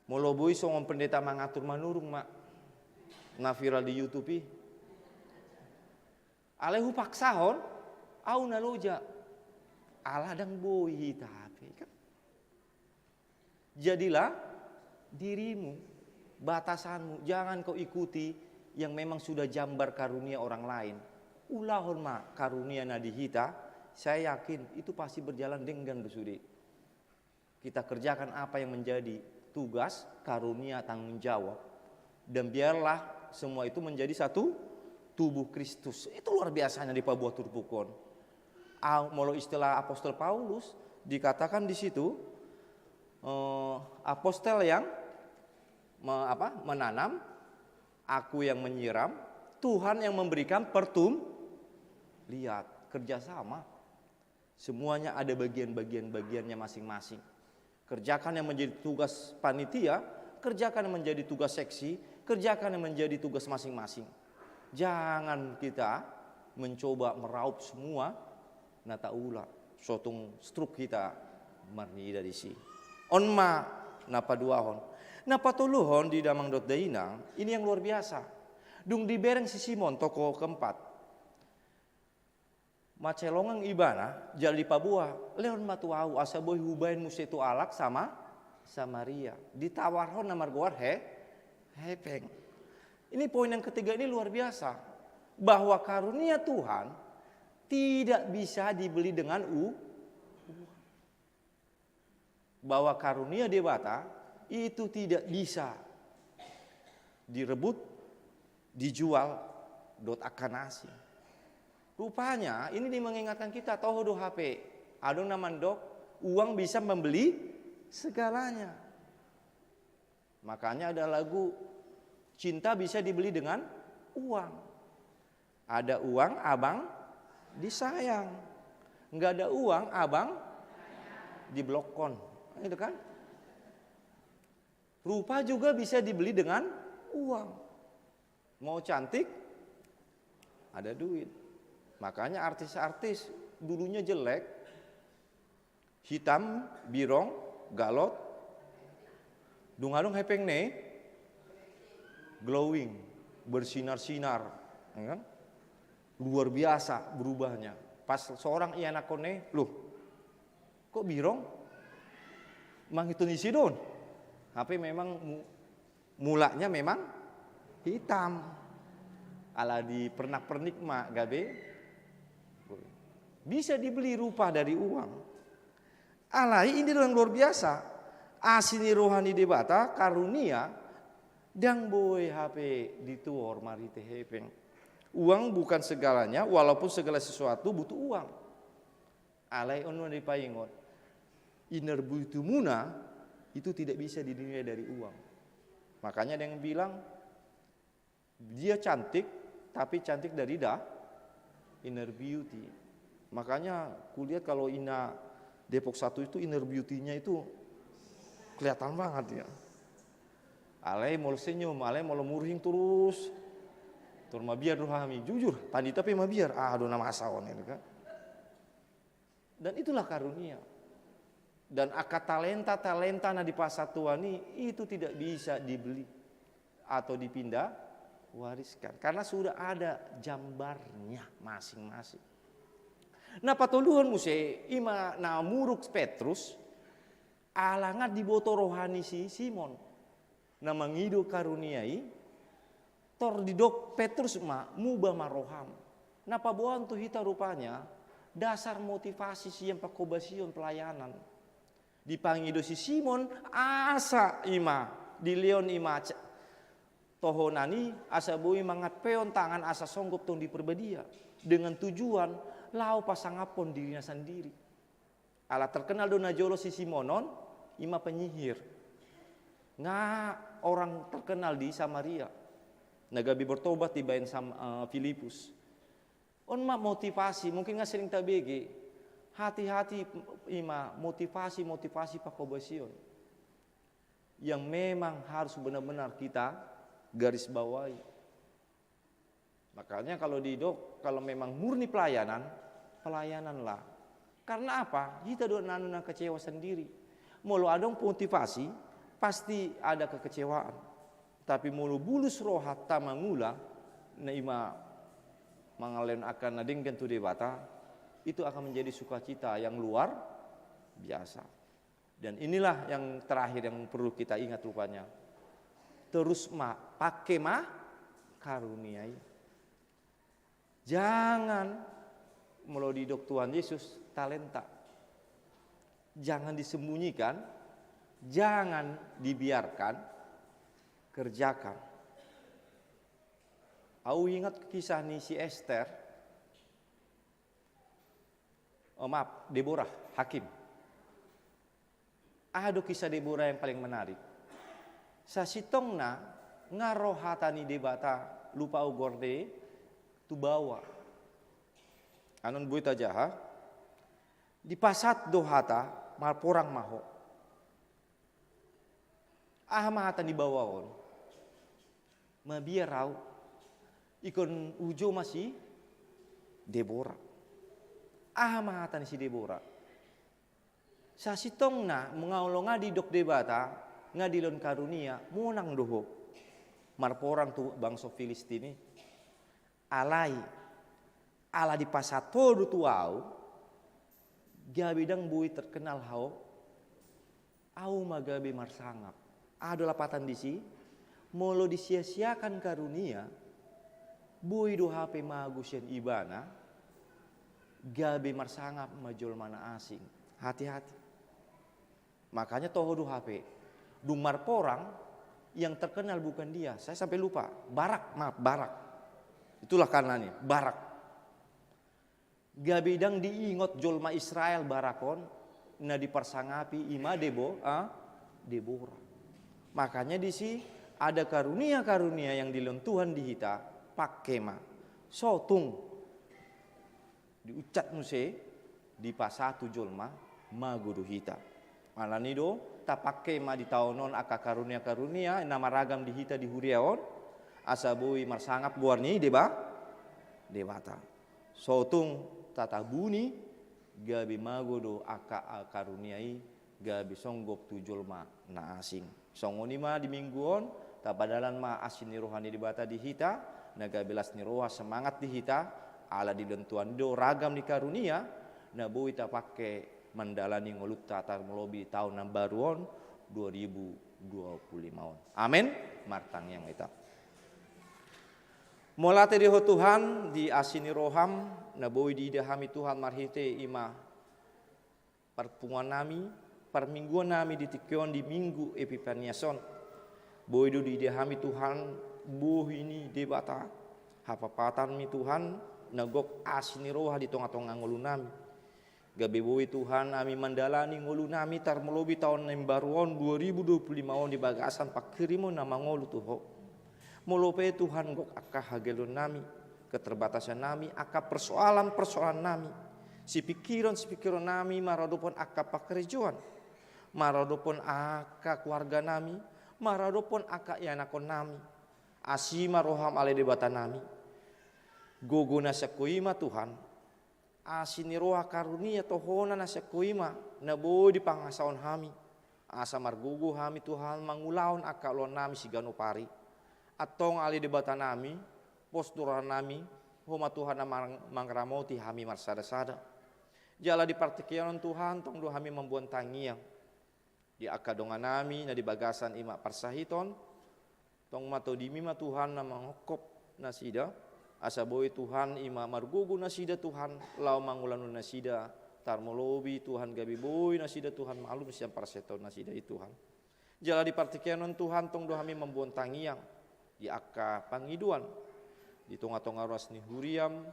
Molo boi songon Pendeta Mangatur Manurung ma, na viral di YouTube i." Alai hupaksahon, au na loja. Ala ndang boi hita hape, kan? Jadilah dirimu, batasanmu. Jangan kau ikuti yang memang sudah jambar karunia orang lain. Ulahon ma karunia na di hita, saya yakin itu pasti berjalan denggan do sude. Kita kerjakan apa yang menjadi tugas, karunia, tanggung jawab. Dan biarlah semua itu menjadi satu tubuh Kristus. Itu luar biasanya dipaboa turpuk on. Au, molo istilah Apostel Paulus, dikatakan di situ, eh, apostel yang me-, apa, menanam, aku yang menyiram, Tuhan yang memberikan pertum-, lihat, kerjasama. Semuanya ada bagian-bagian, bagiannya masing-masing. Kerjakan yang menjadi tugas panitia, kerjakan yang menjadi tugas seksi, kerjakan yang menjadi tugas masing-masing. Jangan kita mencoba meraup semua na taula, so tung struk hita marnida disi. On ma na paduahon. Na patoluhon di damang dohot dainang, ini yang luar biasa. Dung dibereng si Simon, tokoh keempat, mansai longang ibana, jala dipaboa, "Lehon ma tu ahu, asa boi hubaen muse tu halak Sama-, Samaria." Ditawarhon na margoar he-, hepeng. Ini poin yang ketiga, ini luar biasa. Bahwa karunia Tuhan tidak bisa dibeli dengan u-, uang. Bahwa karunia Debata itu tidak bisa direbut, dijual dohot angka na asing. Rupanya ini mengingatkan kita, toho do hape, adong na mandok, uang bisa membeli segalanya. Makanya ada lagu, "Cinta bisa dibeli dengan uang." Ada uang, abang disayang. Nggak ada uang, abang diblokkon. Gitu kan? Rupa juga bisa dibeli dengan uang. Mau cantik, ada duit. Makanya artis-artis dulunya jelek, hitam, birong, galot. Dung adong hepengna i, glowing, bersinar-sinar, ya kan? Luar biasa berubahnya. Pas seorang ianakhon i, "Loh, kok birong? Mangiton ise do on?" Hape memang mu-, mulanya memang hitam. Ala dipernak-pernik ma gabe. Bisa dibeli rupa dari uang. Alai ini yang luar biasa. Asi ni roha ni Debata, karunia, ndang boi hape dituor marhite hepeng. Uang bukan segalanya, walaupun segala sesuatu butuh uang. Alai on ma dipaingot, inner beauty-muna itu tidak bisa dinilai dari uang. Makanya ada yang bilang, dia cantik, tapi cantik dari da-, inner beauty. Makanya kulihat kalau ina Depok satu itu inner beauty-nya itu kelihatan banget ya. Alai molo senyum, alai molo murhing terus. Tor mabiar do hami, jujur, pandita pe mabiar, ah, adong na masa on, gitu kan. Dan itulah karunia. Dan angka talenta-talenta na dipasahat Tuhan i, itu tidak bisa dibeli atau dipindah wariskan. Karena sudah ada jambarnya masing-masing. Na patoluhon muse, ima na muruk Petrus, ala nga diboto roha ni si Simon na mangido karunia i, tor didok Petrus ma, "Muba ma roham." Na paboaon tu hita rupanya dasar motivasi sian pangkobasion pelayanan. Dipangido si Simon, asa ima dilehon ima c-, tohonan i, asa boi mangampeon tangan asa songgop Tondi Parbadia, dengan tujuan laho pasangaphon dirina sandiri. Ala terkenal do najolo si Simon on, ima penyihir. Nga orang terkenal di Samaria. Na gabe bertobat dibaen Sam-, eh, Filipus. On ma motivasi, mungkin nga sering tabege. Hati-hati, ima motivasi-motivasi pangkobasion yang memang harus benar-benar kita garis bawahi. Makanya kalau didok, kalau memang murni pelayanan, pelayananlah. Karena apa? Hita do nanuna kecewa sendiri. Molo adong motivasi, pasti ada kekecewaan. Tapi molo bulus rohanta mangula, na ima mangalehon angka na denggan tu Debata, itu akan menjadi sukacita yang luar biasa. Dan inilah yang terakhir yang perlu kita ingat rupanya. Terus ma, pake ma karunia i. Jangan, molo didok Tuhan Yesus, talenta. Jangan disembunyikan, jangan dibiarkan, kerjakan. Au ingat kisah ni si Ester. Oh, maaf, Deborah, Hakim. Aha do kisah Deborah yang paling menarik? Sasintongna nga ro hata ni Debata, lupa au gorde, tu baoa. Anon boi tajaha, dipasahat do hata, marporang ma ho. Aha ma hata ni baoa on? Mabiar au, ingkon hujou ma si Deborah. Aha ma hata ni si Deborah? Sasintongna molo nga didok Debata, nga dilehon karunia, monang do ho marporang tu bangso Filistin i. Alai, ala dipasahat ho do tu au, gabe ndang boi terkenal ho, au ma gabe marsangap. Aha do lapatan disi? Molo disia-siakan karunia, boi do hape mago sian ibana, gabe marsangap ma jolma na asing. Hati-hati. Makanya toho do hape, dung marporang, yang terkenal bukan dia. Saya sampai lupa. Barak, maaf, Barak. Itulah karena ini, Barak. Gabe ndang diingot jolma Israel Barak on, na diparsangapi ima Debo, ah, Deborah. Makanya disi ada karunia-karunia yang dilehon Tuhan di hita, pake ma. So tung diucap muse, dipasahat tu jolma, mago do hita. Alani do, tapake ma di taon on angka karunia-karunia na maragam di hita di huria on, asa boi marsangap goar ni Deba, Debata. So tung tatabuni, gabe mago do angka karunia i, gabe songgop tu jolma na asing. Songon i ma di minggu on, tapadalan ma asi ni roha ni Debata di hita, na gabe las ni roha, semangat di hita, ala dilehon Tuhan do ragam ni karunia, na boi tapake mandalani ngolunta tarlobi taon na baru on, dua ribu dua puluh lima on. Amen. Martangiang hita. Mauliate di Ho Tuhan, di asi ni roham, na boi diida hami Tuhan marhite ima parpunguan nami, parmingguan nami di tingki on di Minggu Epipanias on. Boi do diida hami Tuhan, bohi ni Debata, hapapatanmi Tuhan, na gok asi ni roha di tonga-tonga ngolu nami. Gabe boi Tuhan hami mandalani ngolu nami tarlobi taon na imbaru on dua ribu dua puluh lima on di bagasan panghirimon na mangolu tu Ho. Molo pe Tuhan gok angka hagaleon nami, keterbatasan nami, angka persoalan-persoalan nami, sipingkiron-sipingkiron nami maradophon angka pangkarejoan, maradophon angka keluarga nami, maradophon angka ianakhon nami. Asi ma roham ale Debata nami. Gogo na sian Ho i ma Tuhan. Asi ni roha karunia tohona na sian Ho i ma, na boi dipangasahon hami. Asa margogo hami Tuhan mangulahon angka ulaon nami siganup ari. Antong ale Debata nami, pos do roha nami, Ho ma Tuhan na mang-, mangaramoti hami marsada-sada. Jala di partingkian on Tuhan, tong do hami mamboan tangiang. Di angka dongan nami, na di bagasan ima parsahiton, tong ma todimi ma Tuhan na mangophop nasida, asa boi Tuhan ima margogo nasida Tuhan, laho mangulahon nasida, tarlobi Tuhan gabe boi nasida Tuhan malum sian parsahiton nasida i Tuhan. Jala di partingkian on Tuhan tong do hami mamboan tangiang, di angka pangidoan, di tonga-tonga ruas ni huriam,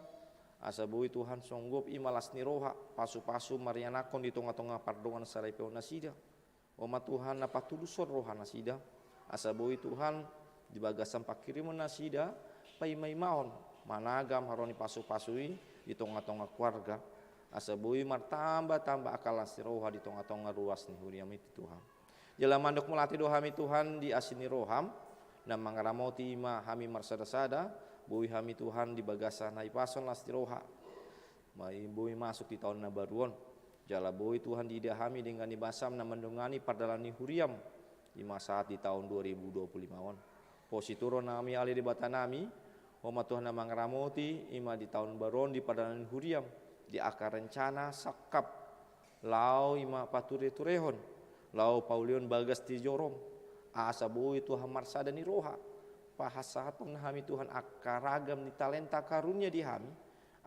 asa boi Tuhan songgop ima las ni roha, pasu-pasu marianakhon di tonga-tonga pardongan saripeon nasida. Ho ma Tuhan na patulushon roha nasida, asa boi Tuhan di bagasan panghirimon nasida, paima-imaon, managam haroro ni pasu-pasu i di tonga-tonga keluarga, asa boi martamba-tamba angka las ni roha di tonga-tonga ruas ni huriam i Tuhan. Jala mandok mauliate do hami Tuhan di asi ni roham, na mangaramoti ima hami marsada-sada, Boi hami Tuhan di bagasan hahipason las ni roha, ma i boi masuk di taon na baru on. Jala boi Tuhan diida hami denggan ni basam na mandongani pardalanan ni huriam di masa di taon dua ribu dua puluh lima on. Pos situru nami ale Debata nami, Ho ma Tuhan na mangaramoti, i ma di taon baru on di pardalanan ni huriam, di angka rencana sangkap, laho i ma pature-turehon, laho paulihon bagas ni jorom, asa boi Tuhan marsada ni roha, pasahathon hami Tuhan angka ragam ni talenta karunia di hami,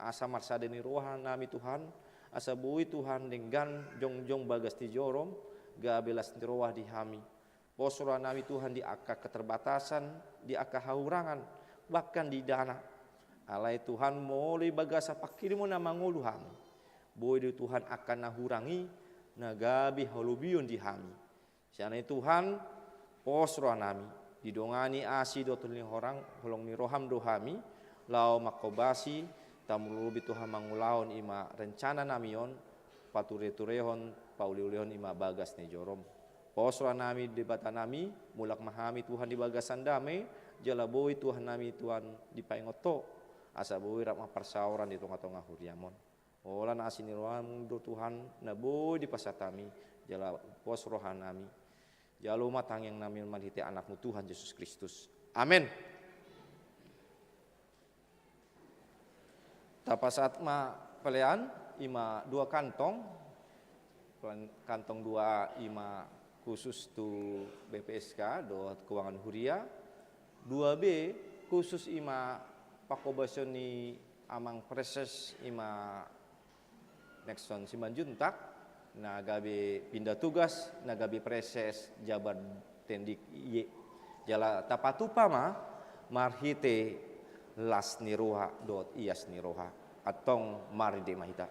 asa marsada ni roha nami Tuhan, asa boi Tuhan denggan jongjong bagas ni jorom, gabe las ni roha di hami. Pos roha nami Tuhan di angka keterbatasan, di angka hahurangan, bahkan di dana. Alai Tuhan molo i bagasan pangkirimon na mangolu hami, boi do Tuhan angka na hurang i na gabe halobion di hami. Sian i Tuhan, pos roha nami, didongani asi dohot holong ni roham do hami, laho manghobasi, tarlumobi Tuhan mangulahon i ma rencana nami on, pature-turehon, paule-ulehon i ma bagas ni jorom. Pos roha nami Debata nami, mulak ma hami Tuhan di bagasan dame, jala boi Tuhan nami Tuhan dipaingot Ho, asa boi rap ma parsaoran di tonga-tonga huriam on. Holan asi ni roham do Tuhan, na boi dipasahat hami, jala pos roha nami. Jalo ma tangiang nami marhite Anakmu Tuhan Jesus Kristus. Amen. Tapasahat ma pelean, i ma dua kantong, kantong dua i ma khusus tu B P S K dohot keuangan huria, dua B khusus i ma panghobasion ni amang preses i ma Nexon Simanjuntak, na gabe pinda tugas, na gabe preses Jabar Tendik I E. Jala tapatupa ma marhite las ni roha dohot ias ni roha. Antong marende ma hita.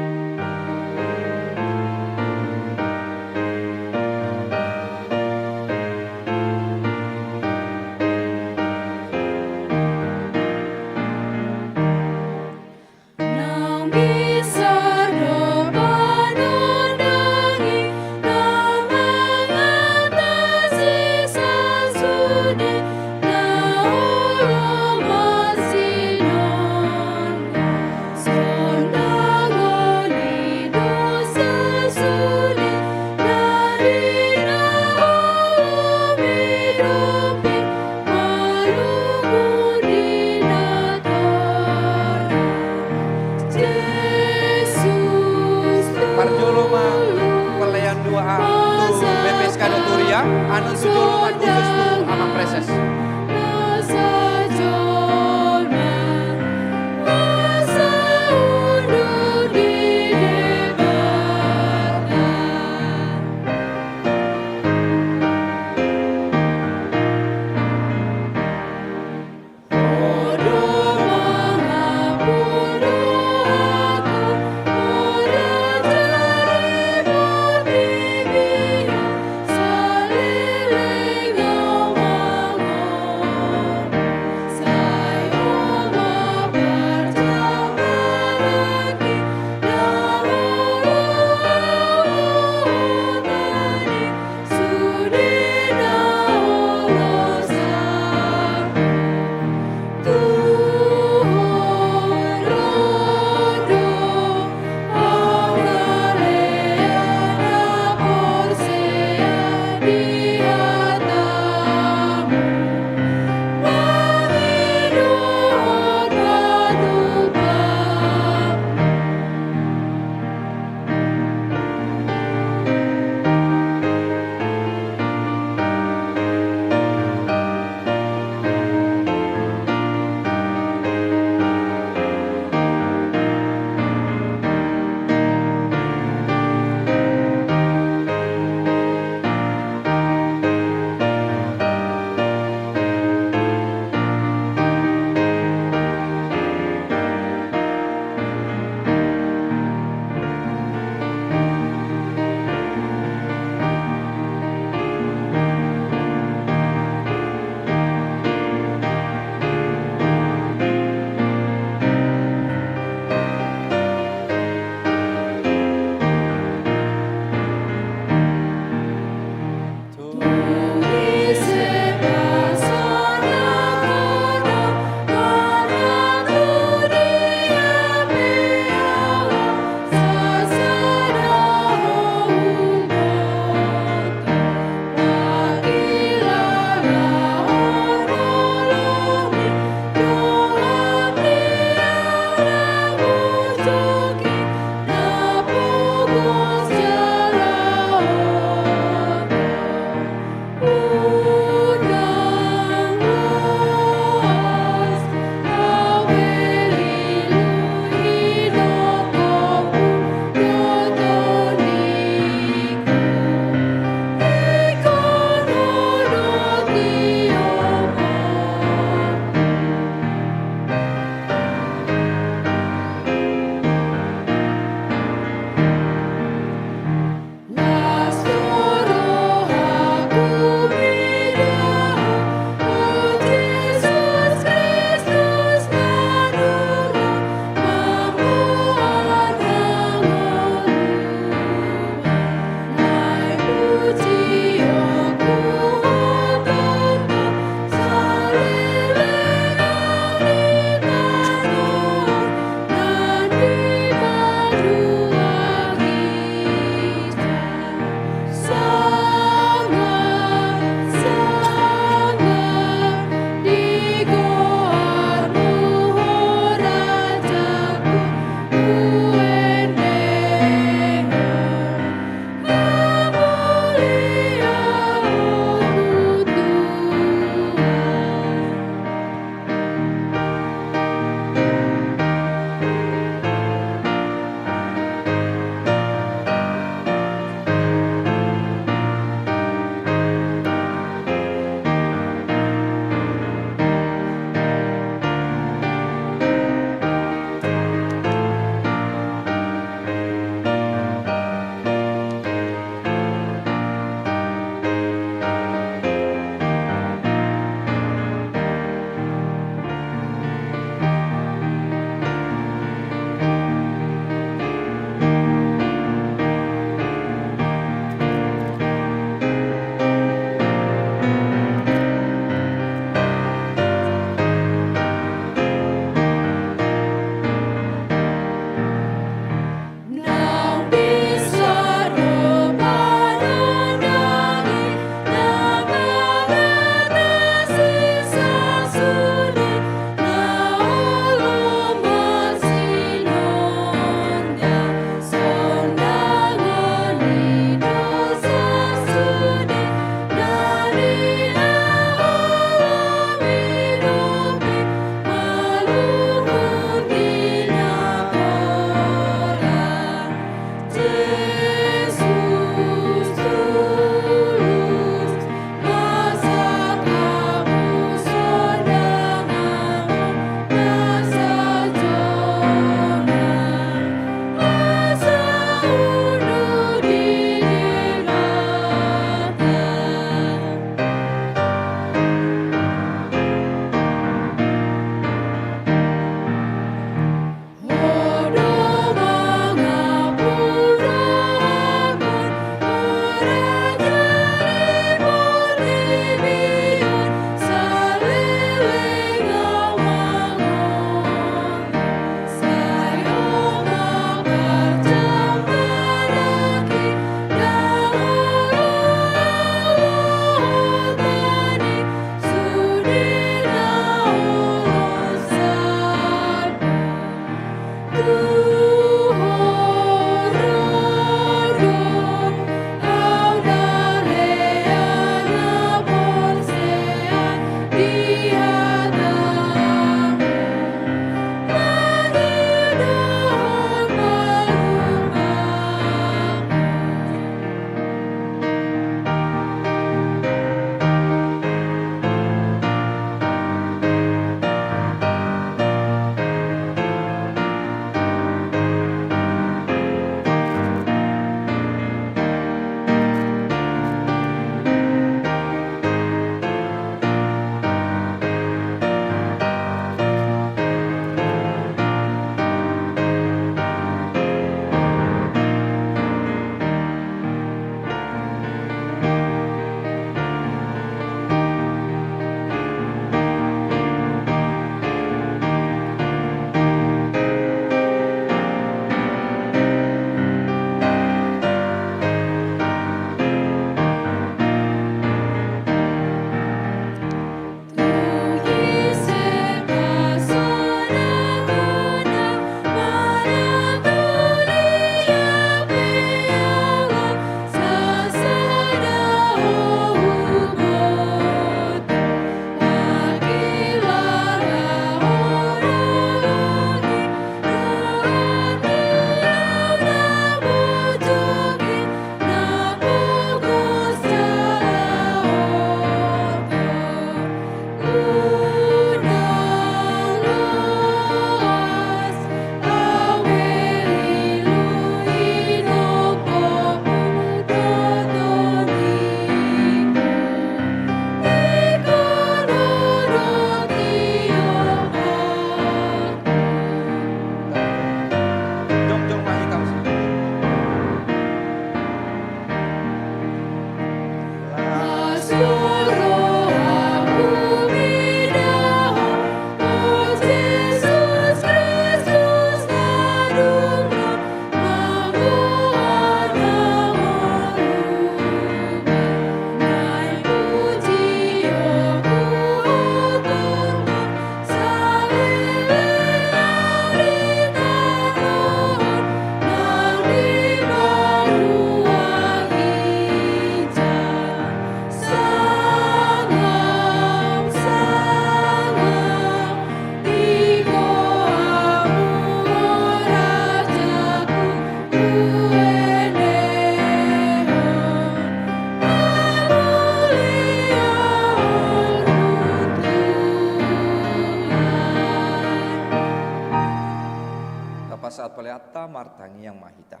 Tapasahat peleanta, martangiang ma hita.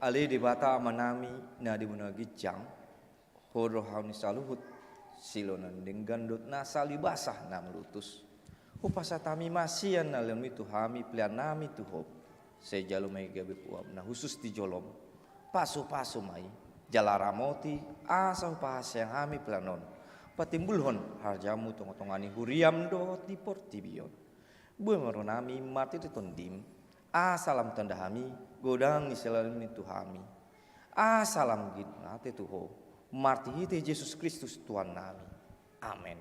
Ale Debata Amanami na di banua ginjang, Ho do hau ni saluhut, silehon ni denggan dohot nasa libasa na mulutus. Hupasahat hami ma sian na lehonmi tu hami peleannami tu Ho. Sai jalo ma i gabe uap na hushus di jolom. Pasupasu ma i, jala ramoti, asa hupasahat hami pelean on patimbulhon harajaonmu tongatonga ni huriam dohot di portibi on. Boi ma rohanami marhite Tondim, asa lam tanda hami godang ni silehonmi tu hami. Asa lam gitnate tu Ho, marhite Jesus Kristus Tuhannami. Amen.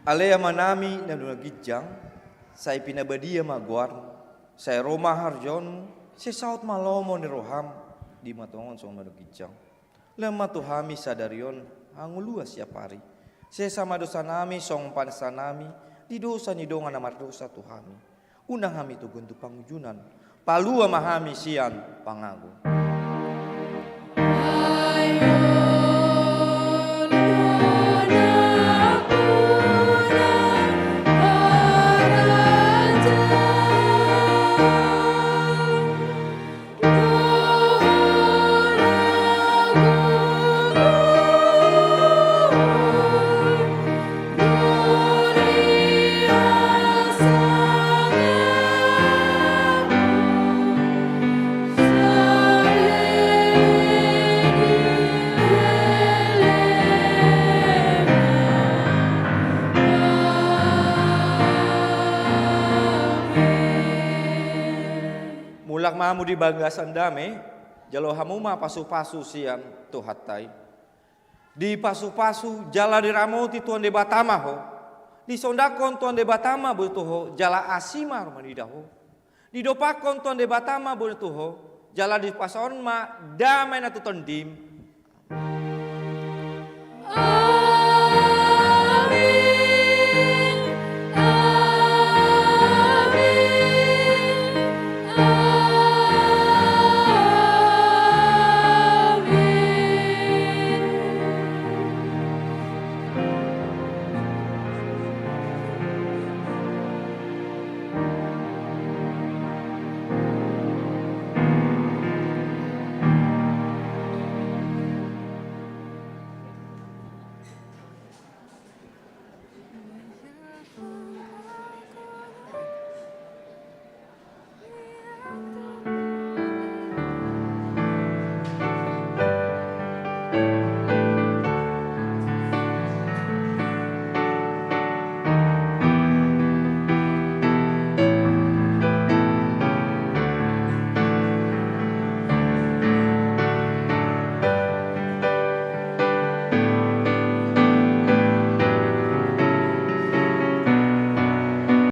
Ale Amanami na di banua ginjang, sai pinabadia ma goarmu, sai ro ma harajaonmu, sai saut ma lomo ni roham, di tonga on songon na di banua ginjang. Lehon ma tu hami sadari on hangoluan siapari. Sesa ma dosanami songon panesanami di dosa ni dongan na mardosa tu hami. Unang hami togu tu pangunjunan. Palua ma hami sian pangago. Hamu di bagasan dame, jalo hamu ma pasu-pasu sian Tuhanta i. Dipasupasu jala diramoti Tuhan Debata ma ho. Disondangkon Tuhan Debata ma boru tu ho jala asi ma rumah ni da ho. Didompakkon Tuhan Debata ma boru tu ho jala dipasaorhon ma dame na tu tondim.